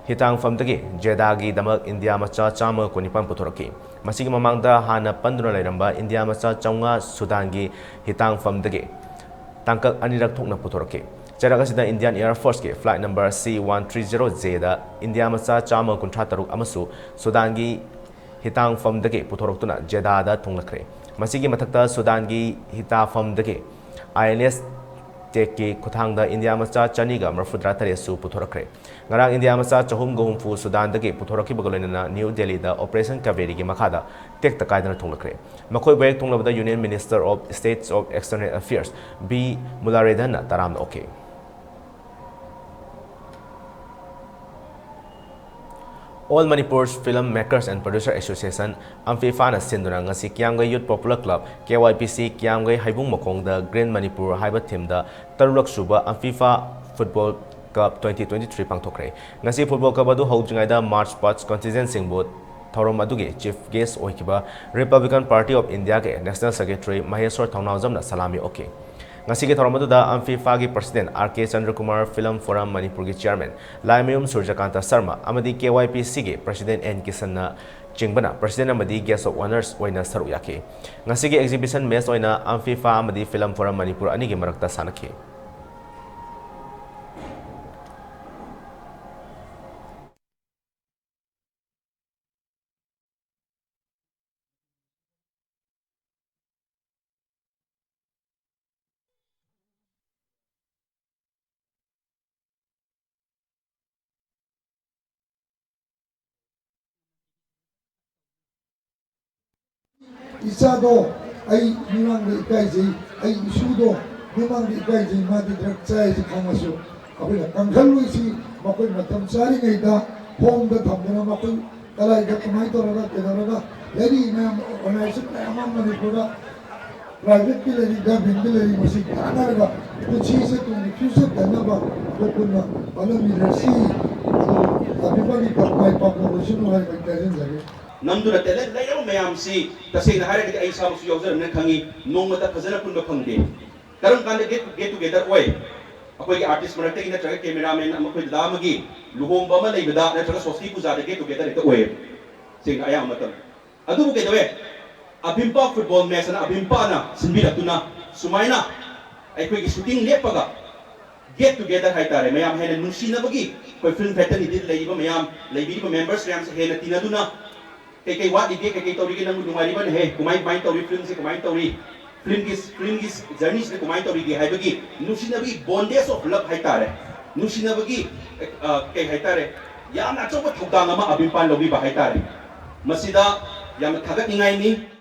ꯍꯤꯇꯥꯡꯐꯝꯗꯒꯤ ꯖꯦꯗꯥꯒꯤꯗꯃꯛ ꯏꯟꯗꯤꯌꯥ ꯃꯆꯥ ꯆꯥꯝꯃꯒ ꯀꯨꯟꯅꯤꯄꯥꯟ ꯄꯨꯊꯣꯔꯛꯈꯤ꯫ ꯃꯁꯤꯒꯤ ꯃꯃꯥꯡꯗ ꯍꯥꯟꯅ ꯄꯟꯗꯨꯅ ꯂꯩꯔꯝꯕ ꯏꯟꯗꯤꯌꯥ ꯃꯆꯥ ꯆꯥꯝꯃꯉꯥ ꯁꯨꯗꯥꯟꯒꯤ ꯍꯤꯇꯥꯡꯐꯝꯗꯒꯤ ꯇꯥꯡꯀꯛ ꯑꯅꯤꯔꯛ ꯊꯣꯛꯅ ꯄꯨꯊꯣꯔꯛꯈꯤ꯫ ꯆꯔꯛ ꯑꯁꯤꯗ ꯏꯟꯗꯤꯌꯟ ꯑꯦꯌꯔ ꯐꯣꯔꯁꯀꯤ ꯐ꯭ꯂꯥꯏꯠ ꯅꯝꯕꯔ ꯁꯤ one three zero Z India ꯃꯆꯥ ꯆꯥꯝꯃ ꯀꯨꯟꯊ꯭ꯔꯥ ꯇꯔꯨꯛ ꯑꯃꯁꯨ ꯁꯨꯗꯥꯟꯒꯤ ꯍꯤꯇꯥꯡꯐꯝꯗꯒꯤ ꯄꯨꯊꯣꯔꯛꯇꯨꯅ ꯖꯦꯗꯥꯗ ꯊꯨꯡꯂꯈ꯭ꯔꯦ꯫ ꯃꯁꯤꯒꯤ ꯃꯊꯛꯇ ꯁꯨꯗꯥꯟꯒꯤ ꯍꯤꯇꯥꯐꯝꯗꯒꯤ ꯑꯥꯏ ꯑꯦꯟ ꯑꯦꯁ ꯇꯦꯛꯀꯤ ꯈꯨꯠꯊꯥꯡꯗ ꯏꯟꯗꯤꯌꯥ ꯃꯆꯥ ꯆꯅꯤꯒ ꯃꯔꯤꯐꯨꯇꯔꯥ ꯇꯔꯦꯠꯁꯨ ꯄꯨꯊꯣꯔꯛꯈ꯭ꯔꯦ꯫ ꯉꯔꯥꯡ ꯏꯟꯗꯤꯌꯥ ꯃꯆꯥ ꯆꯍꯨꯝꯒ ꯍꯨꯝꯐꯨ ꯁꯨꯗꯥꯟꯗꯒꯤ ꯄꯨꯊꯣꯔꯛꯈꯤꯕꯒ ꯂꯣꯏꯅꯅ ꯅ꯭ꯌꯨ ꯗꯦꯜꯂꯤꯗ ꯑꯣꯄꯔꯦꯁꯟ ꯀꯥꯕꯦꯔꯤꯒꯤ ꯃꯈꯥꯗ ꯇꯦꯛꯇ ꯀꯥꯏꯗꯅ ꯊꯨꯡꯂꯈ꯭ꯔꯦ꯫ ꯃꯈꯣꯏꯕꯨ ꯍꯦꯛ ꯊꯨꯡꯂꯕꯗ union minister of states of external affairs V ꯃꯨꯂꯥꯔꯦꯙꯟꯅ ꯇꯔꯥꯝꯅ ꯑꯣꯛꯈꯤ꯫ All Manipur Film Makers and Producer Association, ꯑꯝꯐꯤꯐꯥꯅ ꯁꯤꯟꯗꯨꯅ ꯉꯁꯤ ꯀꯤꯌꯥꯝꯒꯩ ꯌꯨꯠ ꯄꯣꯄꯨꯂꯔ ꯀ꯭ꯂꯕ, ꯀꯦ ꯋꯥꯏ ꯄꯤ ꯁꯤ, ꯀꯤꯌꯥꯝꯒꯩ ꯍꯩꯕꯨꯡ ꯃꯈꯣꯡꯗ Green Manipur ꯍꯥꯏꯕ ꯊꯤꯝꯗ ꯇꯔꯨꯛꯂꯛ ꯁꯨꯕ ꯑꯝꯐꯤꯐꯥ ꯐꯨꯠꯕꯣꯜ ꯀꯞ ꯇ꯭ꯋꯦꯟꯇꯤ ꯇ꯭ꯋꯦꯟꯇꯤ ꯊ꯭ꯔꯤ ꯄꯥꯡꯊꯣꯛꯈ꯭ꯔꯦ꯫ ꯉꯁꯤ ꯐꯨꯠꯕꯣꯜ ꯀꯞ ꯑꯗꯨ ꯍꯧꯗ꯭ꯔꯤꯉꯩꯗ ꯃꯥꯔꯆ ꯄꯥꯁ ꯀꯟꯇꯤꯟꯖꯦꯟꯁꯤꯡꯕꯨ ꯊꯧꯔꯝ ꯑꯗꯨꯒꯤ ꯆꯤꯐ ꯒꯦꯁ ꯑꯣꯏꯈꯤꯕ ꯔꯤꯄꯕ꯭ꯂꯤꯀꯟ ꯄꯥꯔꯇꯤ ꯑꯣꯐ ꯏꯟꯗꯤꯌꯥꯒꯤ ꯅꯦꯁꯅꯦꯜ ꯁꯦꯀ꯭ꯔꯦꯇꯔꯤ ꯃꯍꯦꯁ꯭ꯋꯔ ꯊꯧꯅꯥꯎꯖꯝꯅ ꯁꯂꯥꯃꯤ ꯑꯣꯛꯈꯤ꯫ ꯉꯁꯤꯒꯤ ꯊꯧꯔꯝ ꯑꯗꯨꯗ ꯑꯝꯐꯤꯐꯥꯒꯤ ꯄ꯭ꯔꯁꯤꯗꯦꯟ ꯑꯥꯔ ꯀꯦ ꯆꯟꯗ꯭ꯔꯀꯨꯃꯥꯔ, ꯐꯤꯂꯝ ꯐꯣꯔꯝ ꯃꯅꯤꯄꯨꯔꯒꯤ ꯆꯤꯌꯔꯃꯦꯟ ꯂꯥꯏꯃꯌꯨꯝ ꯁꯨꯔꯖꯀꯥꯟꯇ ꯁꯔꯃ ꯑꯃꯗꯤ ꯀꯦ ꯋꯥꯏ ꯄꯤ ꯁꯤꯒꯤ ꯄ꯭ꯔꯁꯤꯗꯦꯟ ꯑꯦꯟ ꯀꯤꯁꯟꯅ ꯆꯤꯡꯕꯅ ꯄ꯭ꯔꯁꯤꯗꯦꯟ ꯑꯃꯗꯤ ꯒꯦꯁ ꯑꯣꯐ ꯑꯣꯅꯔꯁ ꯑꯣꯏꯅ ꯁꯔꯨꯛ ꯌꯥꯈꯤ꯫ ꯉꯁꯤꯒꯤ ꯑꯦꯛꯖꯤꯕꯤꯁꯟ ꯃꯦꯆ ꯑꯣꯏꯅ ꯑꯝꯐꯤꯐꯥ ꯑꯃꯗꯤ ꯐꯤꯂꯝ ꯐꯣꯔꯝ ꯃꯅꯤꯄꯨꯔ ꯑꯅꯤꯒꯤ ꯃꯔꯛꯇ ꯁꯥꯟꯅꯈꯤ꯫ ꯏꯆꯥꯗꯣ ꯑꯩ ꯃꯤꯃꯥꯡꯗ ꯏꯀꯥꯏꯖꯩ, ꯑꯩ ꯏꯁꯨꯗꯣ ꯃꯤꯃꯥꯡꯗ ꯏꯀꯥꯏꯖꯩ, ꯃꯥꯗꯤ ꯗ꯭ꯔꯒ ꯆꯥꯏꯁꯦ ꯈꯪꯉꯁꯨ ꯑꯩꯈꯣꯏꯅ ꯀꯟꯈꯠꯂꯣꯏꯁꯤ꯫ ꯃꯈꯣꯏ ꯃꯇꯝ ꯆꯥꯔꯤꯉꯩꯗ ꯍꯣꯝꯗ ꯊꯝꯗꯅ ꯃꯈꯣꯏ ꯀꯗꯥꯏꯗ ꯀꯃꯥꯏꯅ ꯇꯧꯔꯒ ꯀꯩꯗꯧꯔꯒ ꯂꯩꯔꯤ ꯃꯌꯥꯝ ꯑꯣꯔꯒꯅꯥꯏꯖꯦꯁꯟ ꯃꯌꯥꯝ ꯑꯃ ꯃꯅꯤꯄꯨꯔꯗ ꯄ꯭ꯔꯥꯏꯚꯦꯠꯀꯤ ꯂꯩꯔꯤ, ꯒꯚꯔꯟꯃꯦꯟꯠꯀꯤ ꯂꯩꯔꯤ, ꯃꯁꯤ ꯇꯥꯟꯅꯔꯒ ꯄꯨꯟꯁꯤꯁꯦ ꯇꯨꯡꯒꯤ ꯐ꯭ꯌꯨꯆꯔ ꯀꯟꯅꯕ ꯑꯩꯈꯣꯏ ꯄꯨꯟꯅ ꯍꯣꯠꯅꯃꯤꯟꯅꯁꯤ꯫ ꯑꯗꯨ ꯑꯄꯤꯛꯄꯒꯤ ꯃꯥꯏ ꯄꯥꯛꯄ ꯑꯣꯏꯁꯅꯨ ꯍꯥꯏꯕ ꯑꯩ ꯍꯥꯏꯖꯅꯤꯡꯖꯔꯤ꯫ ꯅꯝꯗꯨꯅ ꯇꯦꯂꯦꯟ ꯂꯩꯔꯕ ꯃꯌꯥꯝꯁꯤ ꯇꯁꯦꯡꯅ ꯍꯥꯏꯔꯒꯗꯤ ꯑꯩ ꯏꯁꯥꯃꯛꯁꯨ ꯌꯥꯎꯖꯔꯝꯅ ꯈꯪꯉꯤ, ꯅꯣꯡꯃꯇ ꯐꯖꯅ ꯄꯨꯟꯕ ꯐꯪꯗꯦ꯫ ꯀꯔꯝ ꯀꯥꯟꯗ ꯒꯦꯠ ꯒꯦꯠ ꯇꯨꯒꯦꯗꯔ ꯑꯣꯏ? ꯑꯩꯈꯣꯏꯒꯤ ꯑꯥꯔꯇꯤꯁ ꯃꯔꯛꯇꯒꯤ ꯅꯠꯇ꯭ꯔꯒ ꯀꯦꯃꯦꯔꯥꯃꯦꯟ ꯑꯃ, ꯑꯩꯈꯣꯏ ꯗꯗꯥ ꯑꯃꯒꯤ ꯂꯨꯍꯣꯡꯕ ꯑꯃ ꯂꯩꯕꯗ ꯅꯠꯇ꯭ꯔꯒ ꯁꯣꯁꯇꯤ ꯄꯨꯖꯥꯗ ꯒꯦꯠ ꯇꯨꯒꯦꯗꯔ ꯍꯦꯛꯇ ꯑꯣꯏꯌꯦꯕ, ꯁꯦꯡꯅ ꯑꯌꯥꯝꯕ ꯃꯇꯝꯗ꯫ ꯑꯗꯨꯕꯨ ꯀꯩꯗꯧꯋꯦ? ꯑꯕꯤꯝꯄꯥ ꯐꯨꯠꯕꯣꯜ ꯃꯦꯠꯆ ꯑꯅ ꯑꯕꯤꯝꯄꯥꯅ ꯁꯤꯟꯕꯤꯔꯛꯇꯨꯅ ꯁꯨꯃꯥꯏꯅ ꯑꯩꯈꯣꯏꯒꯤ ꯁꯨꯇꯤꯡ ꯂꯦꯞꯄꯒ ꯒꯦꯠ ꯇꯨꯒꯦꯗꯔ ꯍꯥꯏꯇꯥꯔꯦ, ꯃꯌꯥꯝ ꯍꯦꯟꯅ ꯅꯨꯡꯁꯤꯅꯕꯒꯤ, ꯑꯩꯈꯣꯏ ꯐꯤꯜꯝ ꯐꯦꯇꯔꯅꯤꯇꯤꯗ ꯂꯩꯔꯤꯕ ꯃꯌꯥꯝ, ꯂꯩꯕꯤꯔꯤꯕ ꯃꯦꯝꯕꯔꯁ ꯃꯌꯥꯝꯁꯦ ꯍꯦꯟꯅ ꯇꯤꯟꯅꯗꯨꯅ ꯀꯩꯀꯩ ꯋꯥꯠꯂꯤꯒꯦ, ꯀꯩꯀꯩ ꯇꯧꯔꯤꯒꯦ, ꯅꯪꯕꯨ ꯅꯨꯡꯉꯥꯏꯔꯤꯕꯅ ꯍꯦ, ꯀꯃꯥꯏ ꯀꯃꯥꯏꯅ ꯇꯧꯔꯤ, ꯐꯤꯜꯝꯁꯦ ꯀꯃꯥꯏꯅ ꯇꯧꯔꯤ, ꯐꯤꯜꯝꯒꯤ ꯐꯤꯜꯝꯒꯤ ꯖꯔꯅꯤꯁꯤꯗ ꯀꯃꯥꯏꯅ ꯇꯧꯔꯤꯒꯦ ꯍꯥꯏꯕꯒꯤ ꯅꯨꯡꯁꯤꯅꯕꯒꯤ ꯕꯣꯟꯗꯦꯖ ꯑꯣꯐ ꯂꯚ ꯍꯥꯏꯇꯥꯔꯦ, ꯅꯨꯡꯁꯤꯅꯕꯒꯤ ꯑ, ꯀꯩ ꯍꯥꯏꯇꯥꯔꯦ, ꯌꯥꯝꯅ ꯑꯆꯧꯕ ꯊꯧꯗꯥꯡ ꯑꯃ ꯑꯕꯤꯝꯄꯥꯟ ꯂꯧꯕꯤꯕ ꯍꯥꯏꯇꯥꯔꯦ꯫ ꯃꯁꯤꯗ ꯌꯥꯝꯅ ꯊꯥꯒꯠꯅꯤꯡꯉꯥꯏꯅꯤ꯫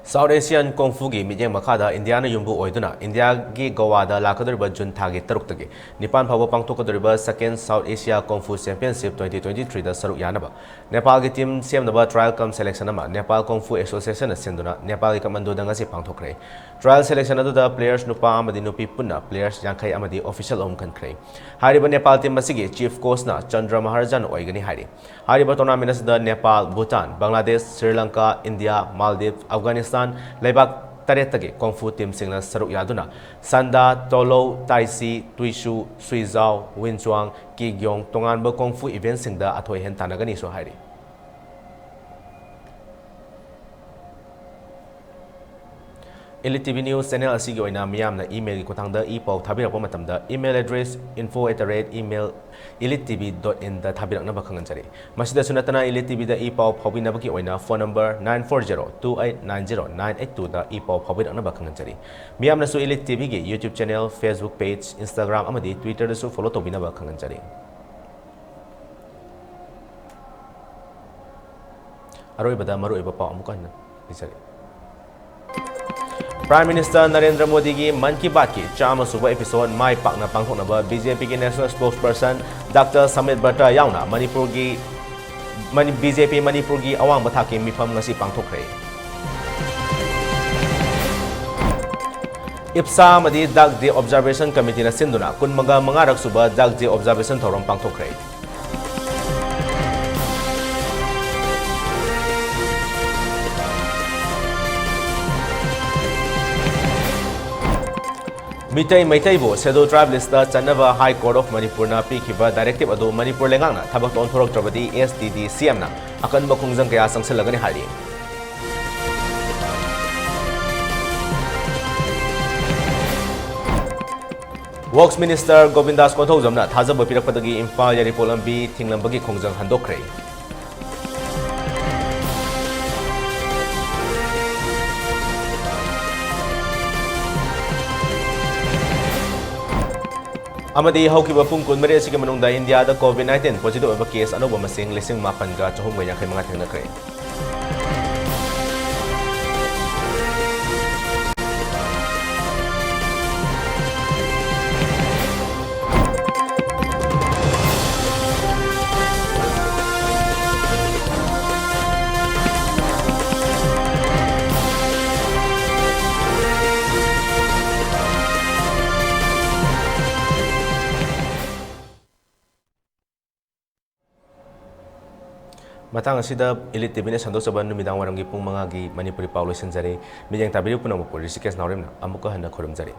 ꯁꯥꯎꯠ ꯑꯦꯁꯤꯌꯥꯟ ꯀꯣꯡꯐꯨꯒꯤ ꯃꯤꯠꯌꯦꯡ ꯃꯈꯥꯗ ꯏꯟꯗꯤꯌꯥꯅ ꯌꯨꯝꯕꯨ ꯑꯣꯏꯗꯨꯅ ꯏꯟꯗꯤꯌꯥꯒꯤ ꯒꯣꯋꯥꯗ ꯂꯥꯛꯀꯗꯧꯔꯤꯕ ꯖꯨꯟ ꯊꯥꯒꯤ ꯇꯔꯨꯛꯇꯒꯤ ꯅꯤꯄꯥꯟ ꯐꯥꯎꯕ ꯄꯥꯡꯊꯣꯛꯀꯗꯧꯔꯤꯕ Second South Asia Kung Fu Championship twenty twenty-threeꯗ ꯁꯔꯨꯛ ꯌꯥꯅꯕ ꯅꯦꯄꯥꯜꯒꯤ ꯇꯤꯝ ꯁꯦꯝꯅꯕ trial cum selection ꯑꯃ Nepal Kung Fu Associationꯅ ꯁꯤꯟꯗꯨꯅ ꯅꯦꯄꯥꯜꯒꯤ ꯀꯥꯊꯃꯟꯗꯨꯗ ꯉꯁꯤ ꯄꯥꯡꯊꯣꯛꯈ꯭ꯔꯦ꯫ Trial selection ꯑꯗꯨꯗ players ꯅꯨꯄꯥ ꯑꯃꯗꯤ ꯅꯨꯄꯤ ꯄꯨꯟꯅ players ꯌꯥꯡꯈꯩ ꯑꯃꯗꯤ official ꯑꯍꯨꯝ ꯈꯟꯈ꯭ꯔꯦ꯫ ꯍꯥꯏꯔꯤꯕ ꯅꯦꯄꯥꯜ ꯇꯤꯝ ꯑꯁꯤꯒꯤ chief coachꯅ ꯆꯟꯗ꯭ꯔ ꯃꯍꯥꯔꯖꯟ ꯑꯣꯏꯒꯅꯤ ꯍꯥꯏꯔꯤ꯫ ꯍꯥꯏꯔꯤꯕ tournamentꯁꯤꯗ ꯅꯦꯄꯥꯜ, ꯚꯨꯇꯥꯟ, ꯕꯪꯒ꯭ꯂꯥꯗꯦꯁ, ꯁ꯭ꯔꯤ ꯂꯪꯀꯥ, ꯏꯟꯗꯤꯌꯥ, ꯃꯥꯜꯗꯤꯞ, ꯑꯐꯒꯥꯅꯤꯁꯇꯥꯟ ꯂꯩꯕꯥꯛ ꯇꯔꯦꯠꯇꯒꯤ ꯀꯣꯡꯐꯨ ꯇꯤꯝꯁꯤꯡꯅ ꯁꯔꯨꯛ ꯌꯥꯗꯨꯅ ꯁꯟꯗꯥ, ꯇꯣꯂꯧ, ꯇꯥꯏꯁꯤ, ꯇꯨꯏꯁꯨ, ꯁꯨꯏꯖꯥꯎ, ꯋꯤꯟꯆꯨꯋꯥꯡ, ꯀꯤꯛꯌꯣꯡ ꯇꯣꯉꯥꯟꯕ ꯀꯣꯡꯐꯨ eventꯁꯤꯡꯗ ꯑꯊꯣꯏ ꯑꯍꯦꯟ ꯇꯥꯟꯅꯒꯅꯤꯁꯨ ꯍꯥꯏꯔꯤ꯫ Elite TV News channel ꯑꯁꯤꯒꯤ ꯑꯣꯏꯅ ꯃꯤꯌꯥꯝꯅ emailꯒꯤ ꯈꯨꯠꯊꯥꯡꯗ ꯏ ꯄꯥꯎ ꯊꯥꯕꯤꯔꯛꯄ ꯃꯇꯝꯗ email address info at the rate email elite T V dot inꯗ ꯊꯥꯕꯤꯔꯛꯅꯕ ꯈꯪꯍꯟꯖꯔꯤ꯫ ꯃꯁꯤꯗꯁꯨ ꯅꯠꯇꯅ Elite TVꯗ ꯏ ꯄꯥꯎ ꯐꯥꯎꯕꯤꯅꯕꯒꯤ ꯑꯣꯏꯅ phone number nine four zero two eight nine zero nine eight twoꯗ E ꯄꯥꯎ ꯐꯥꯎꯕꯤꯔꯛꯅꯕ ꯈꯪꯍꯟꯖꯔꯤ꯫ ꯃꯤꯌꯥꯝꯅꯁꯨ Elite TVꯒꯤ YouTube channel, Facebook page, Instagram ꯑꯃꯗꯤ Twitterꯗꯁꯨ follow ꯇꯧꯕꯤꯅꯕ ꯈꯪꯍꯟꯖꯔꯤ꯫ ꯑꯔꯣꯏꯕꯗ ꯃꯔꯨꯑꯣꯏꯕ ꯄꯥꯎ ꯑꯃꯨꯛꯀ ꯍꯟꯅ ꯄꯤꯖꯔꯤ꯫ Prime Minister ꯅꯔꯦꯟꯗ꯭ꯔ ꯃꯣꯗꯤꯒꯤ ꯃꯟ ꯀꯤ ꯕꯥꯠꯀꯤ ꯆꯥꯝꯃ ꯁꯨꯕ episode ꯃꯥꯏ ꯄꯥꯛꯅ ꯄꯥꯡꯊꯣꯛꯅꯕ BJPꯒꯤ National Spokesperson Doctor submit Bhatta ꯌꯥꯎꯅ ꯃꯅꯤꯄꯨꯔꯒꯤ, ꯃꯅꯤ-, BJP ꯃꯅꯤꯄꯨꯔꯒꯤ ꯑꯋꯥꯡꯕ ꯊꯥꯛꯀꯤ ꯃꯤꯐꯝ ꯉꯁꯤ ꯄꯥꯡꯊꯣꯛꯈ꯭ꯔꯦ꯫ ꯏꯞꯁꯥ ꯑꯃꯗꯤ Dark Day Observation Committeeꯅ ꯁꯤꯟꯗꯨꯅ ꯀꯨꯟꯃꯉꯥ ꯃꯉꯥꯔꯛ ꯁꯨꯕ Dark Day Observation ꯊꯧꯔꯝ ꯄꯥꯡꯊꯣꯛꯈ꯭ꯔꯦ꯫ Meitei ꯃꯩꯇꯩꯕꯨ Scheduled Tribe listꯇ ꯆꯟꯅꯕ High Court of ꯃꯅꯤꯄꯨꯔꯅ ꯄꯤꯈꯤꯕ directive ꯑꯗꯨ ꯃꯅꯤꯄꯨꯔ ꯂꯩꯉꯥꯛꯅ ꯊꯕꯛꯇ ꯑꯣꯟꯊꯣꯔꯛꯇ꯭ꯔꯕꯗꯤ STD CMꯅ ꯑꯀꯟꯕ ꯈꯣꯡꯖꯪ ꯀꯌꯥ ꯆꯪꯁꯤꯜꯂꯒꯅꯤ ꯍꯥꯏꯔꯤ꯫ Works Minister ꯒꯣꯕꯤꯟꯗꯥꯁ ꯀꯣꯟꯊꯧꯖꯝꯅ ꯊꯥꯖꯕ ꯄꯤꯔꯛꯄꯗꯒꯤ ꯏꯝꯐꯥꯜ ꯌꯥꯏꯔꯤꯄꯣꯛ ꯂꯝꯕꯤ ꯊꯤꯡꯂꯝꯕꯒꯤ ꯈꯣꯡꯖꯪ ꯍꯟꯗꯣꯛꯈ꯭ꯔꯦ꯫ ꯑꯃꯗꯤ ꯍꯧꯈꯤꯕ ꯄꯨꯡ ꯀꯨꯟꯃꯔꯤ ꯑꯁꯤꯒꯤ ꯃꯅꯨꯡꯗ ꯏꯟꯗꯤꯌꯥꯗ COVID nineteen positive ꯑꯣꯏꯕ case ꯑꯅꯧꯕ ꯃꯁꯤꯡ ꯂꯤꯁꯤꯡ ꯃꯥꯄꯟꯒ ꯆꯍꯨꯝꯒ ꯌꯥꯡꯈꯩ ꯃꯉꯥ ꯊꯦꯡꯅꯈ꯭ꯔꯦ꯫ ꯃꯇꯥꯡ ꯑꯁꯤꯗ Elite TVꯅ ꯁꯟꯗꯣꯛꯆꯕ ꯅꯨꯃꯤꯗꯥꯡ ꯋꯥꯏꯔꯝꯒꯤ ꯄꯨꯡ ꯃꯉꯥꯒꯤ ꯃꯅꯤꯄꯨꯔꯤ ꯄꯥꯎ ꯂꯣꯏꯁꯤꯟꯖꯔꯦ꯫ ꯃꯤꯠꯌꯦꯡ ꯇꯥꯕꯤꯔꯤꯕ ꯄꯨꯝꯅꯃꯛꯄꯨ ꯔꯤꯁꯤꯀꯦꯁ ꯅꯥꯎꯔꯦꯝꯅ ꯑꯃꯨꯛꯀ ꯍꯟꯅ ꯈꯨꯔꯨꯝꯖꯔꯤ꯫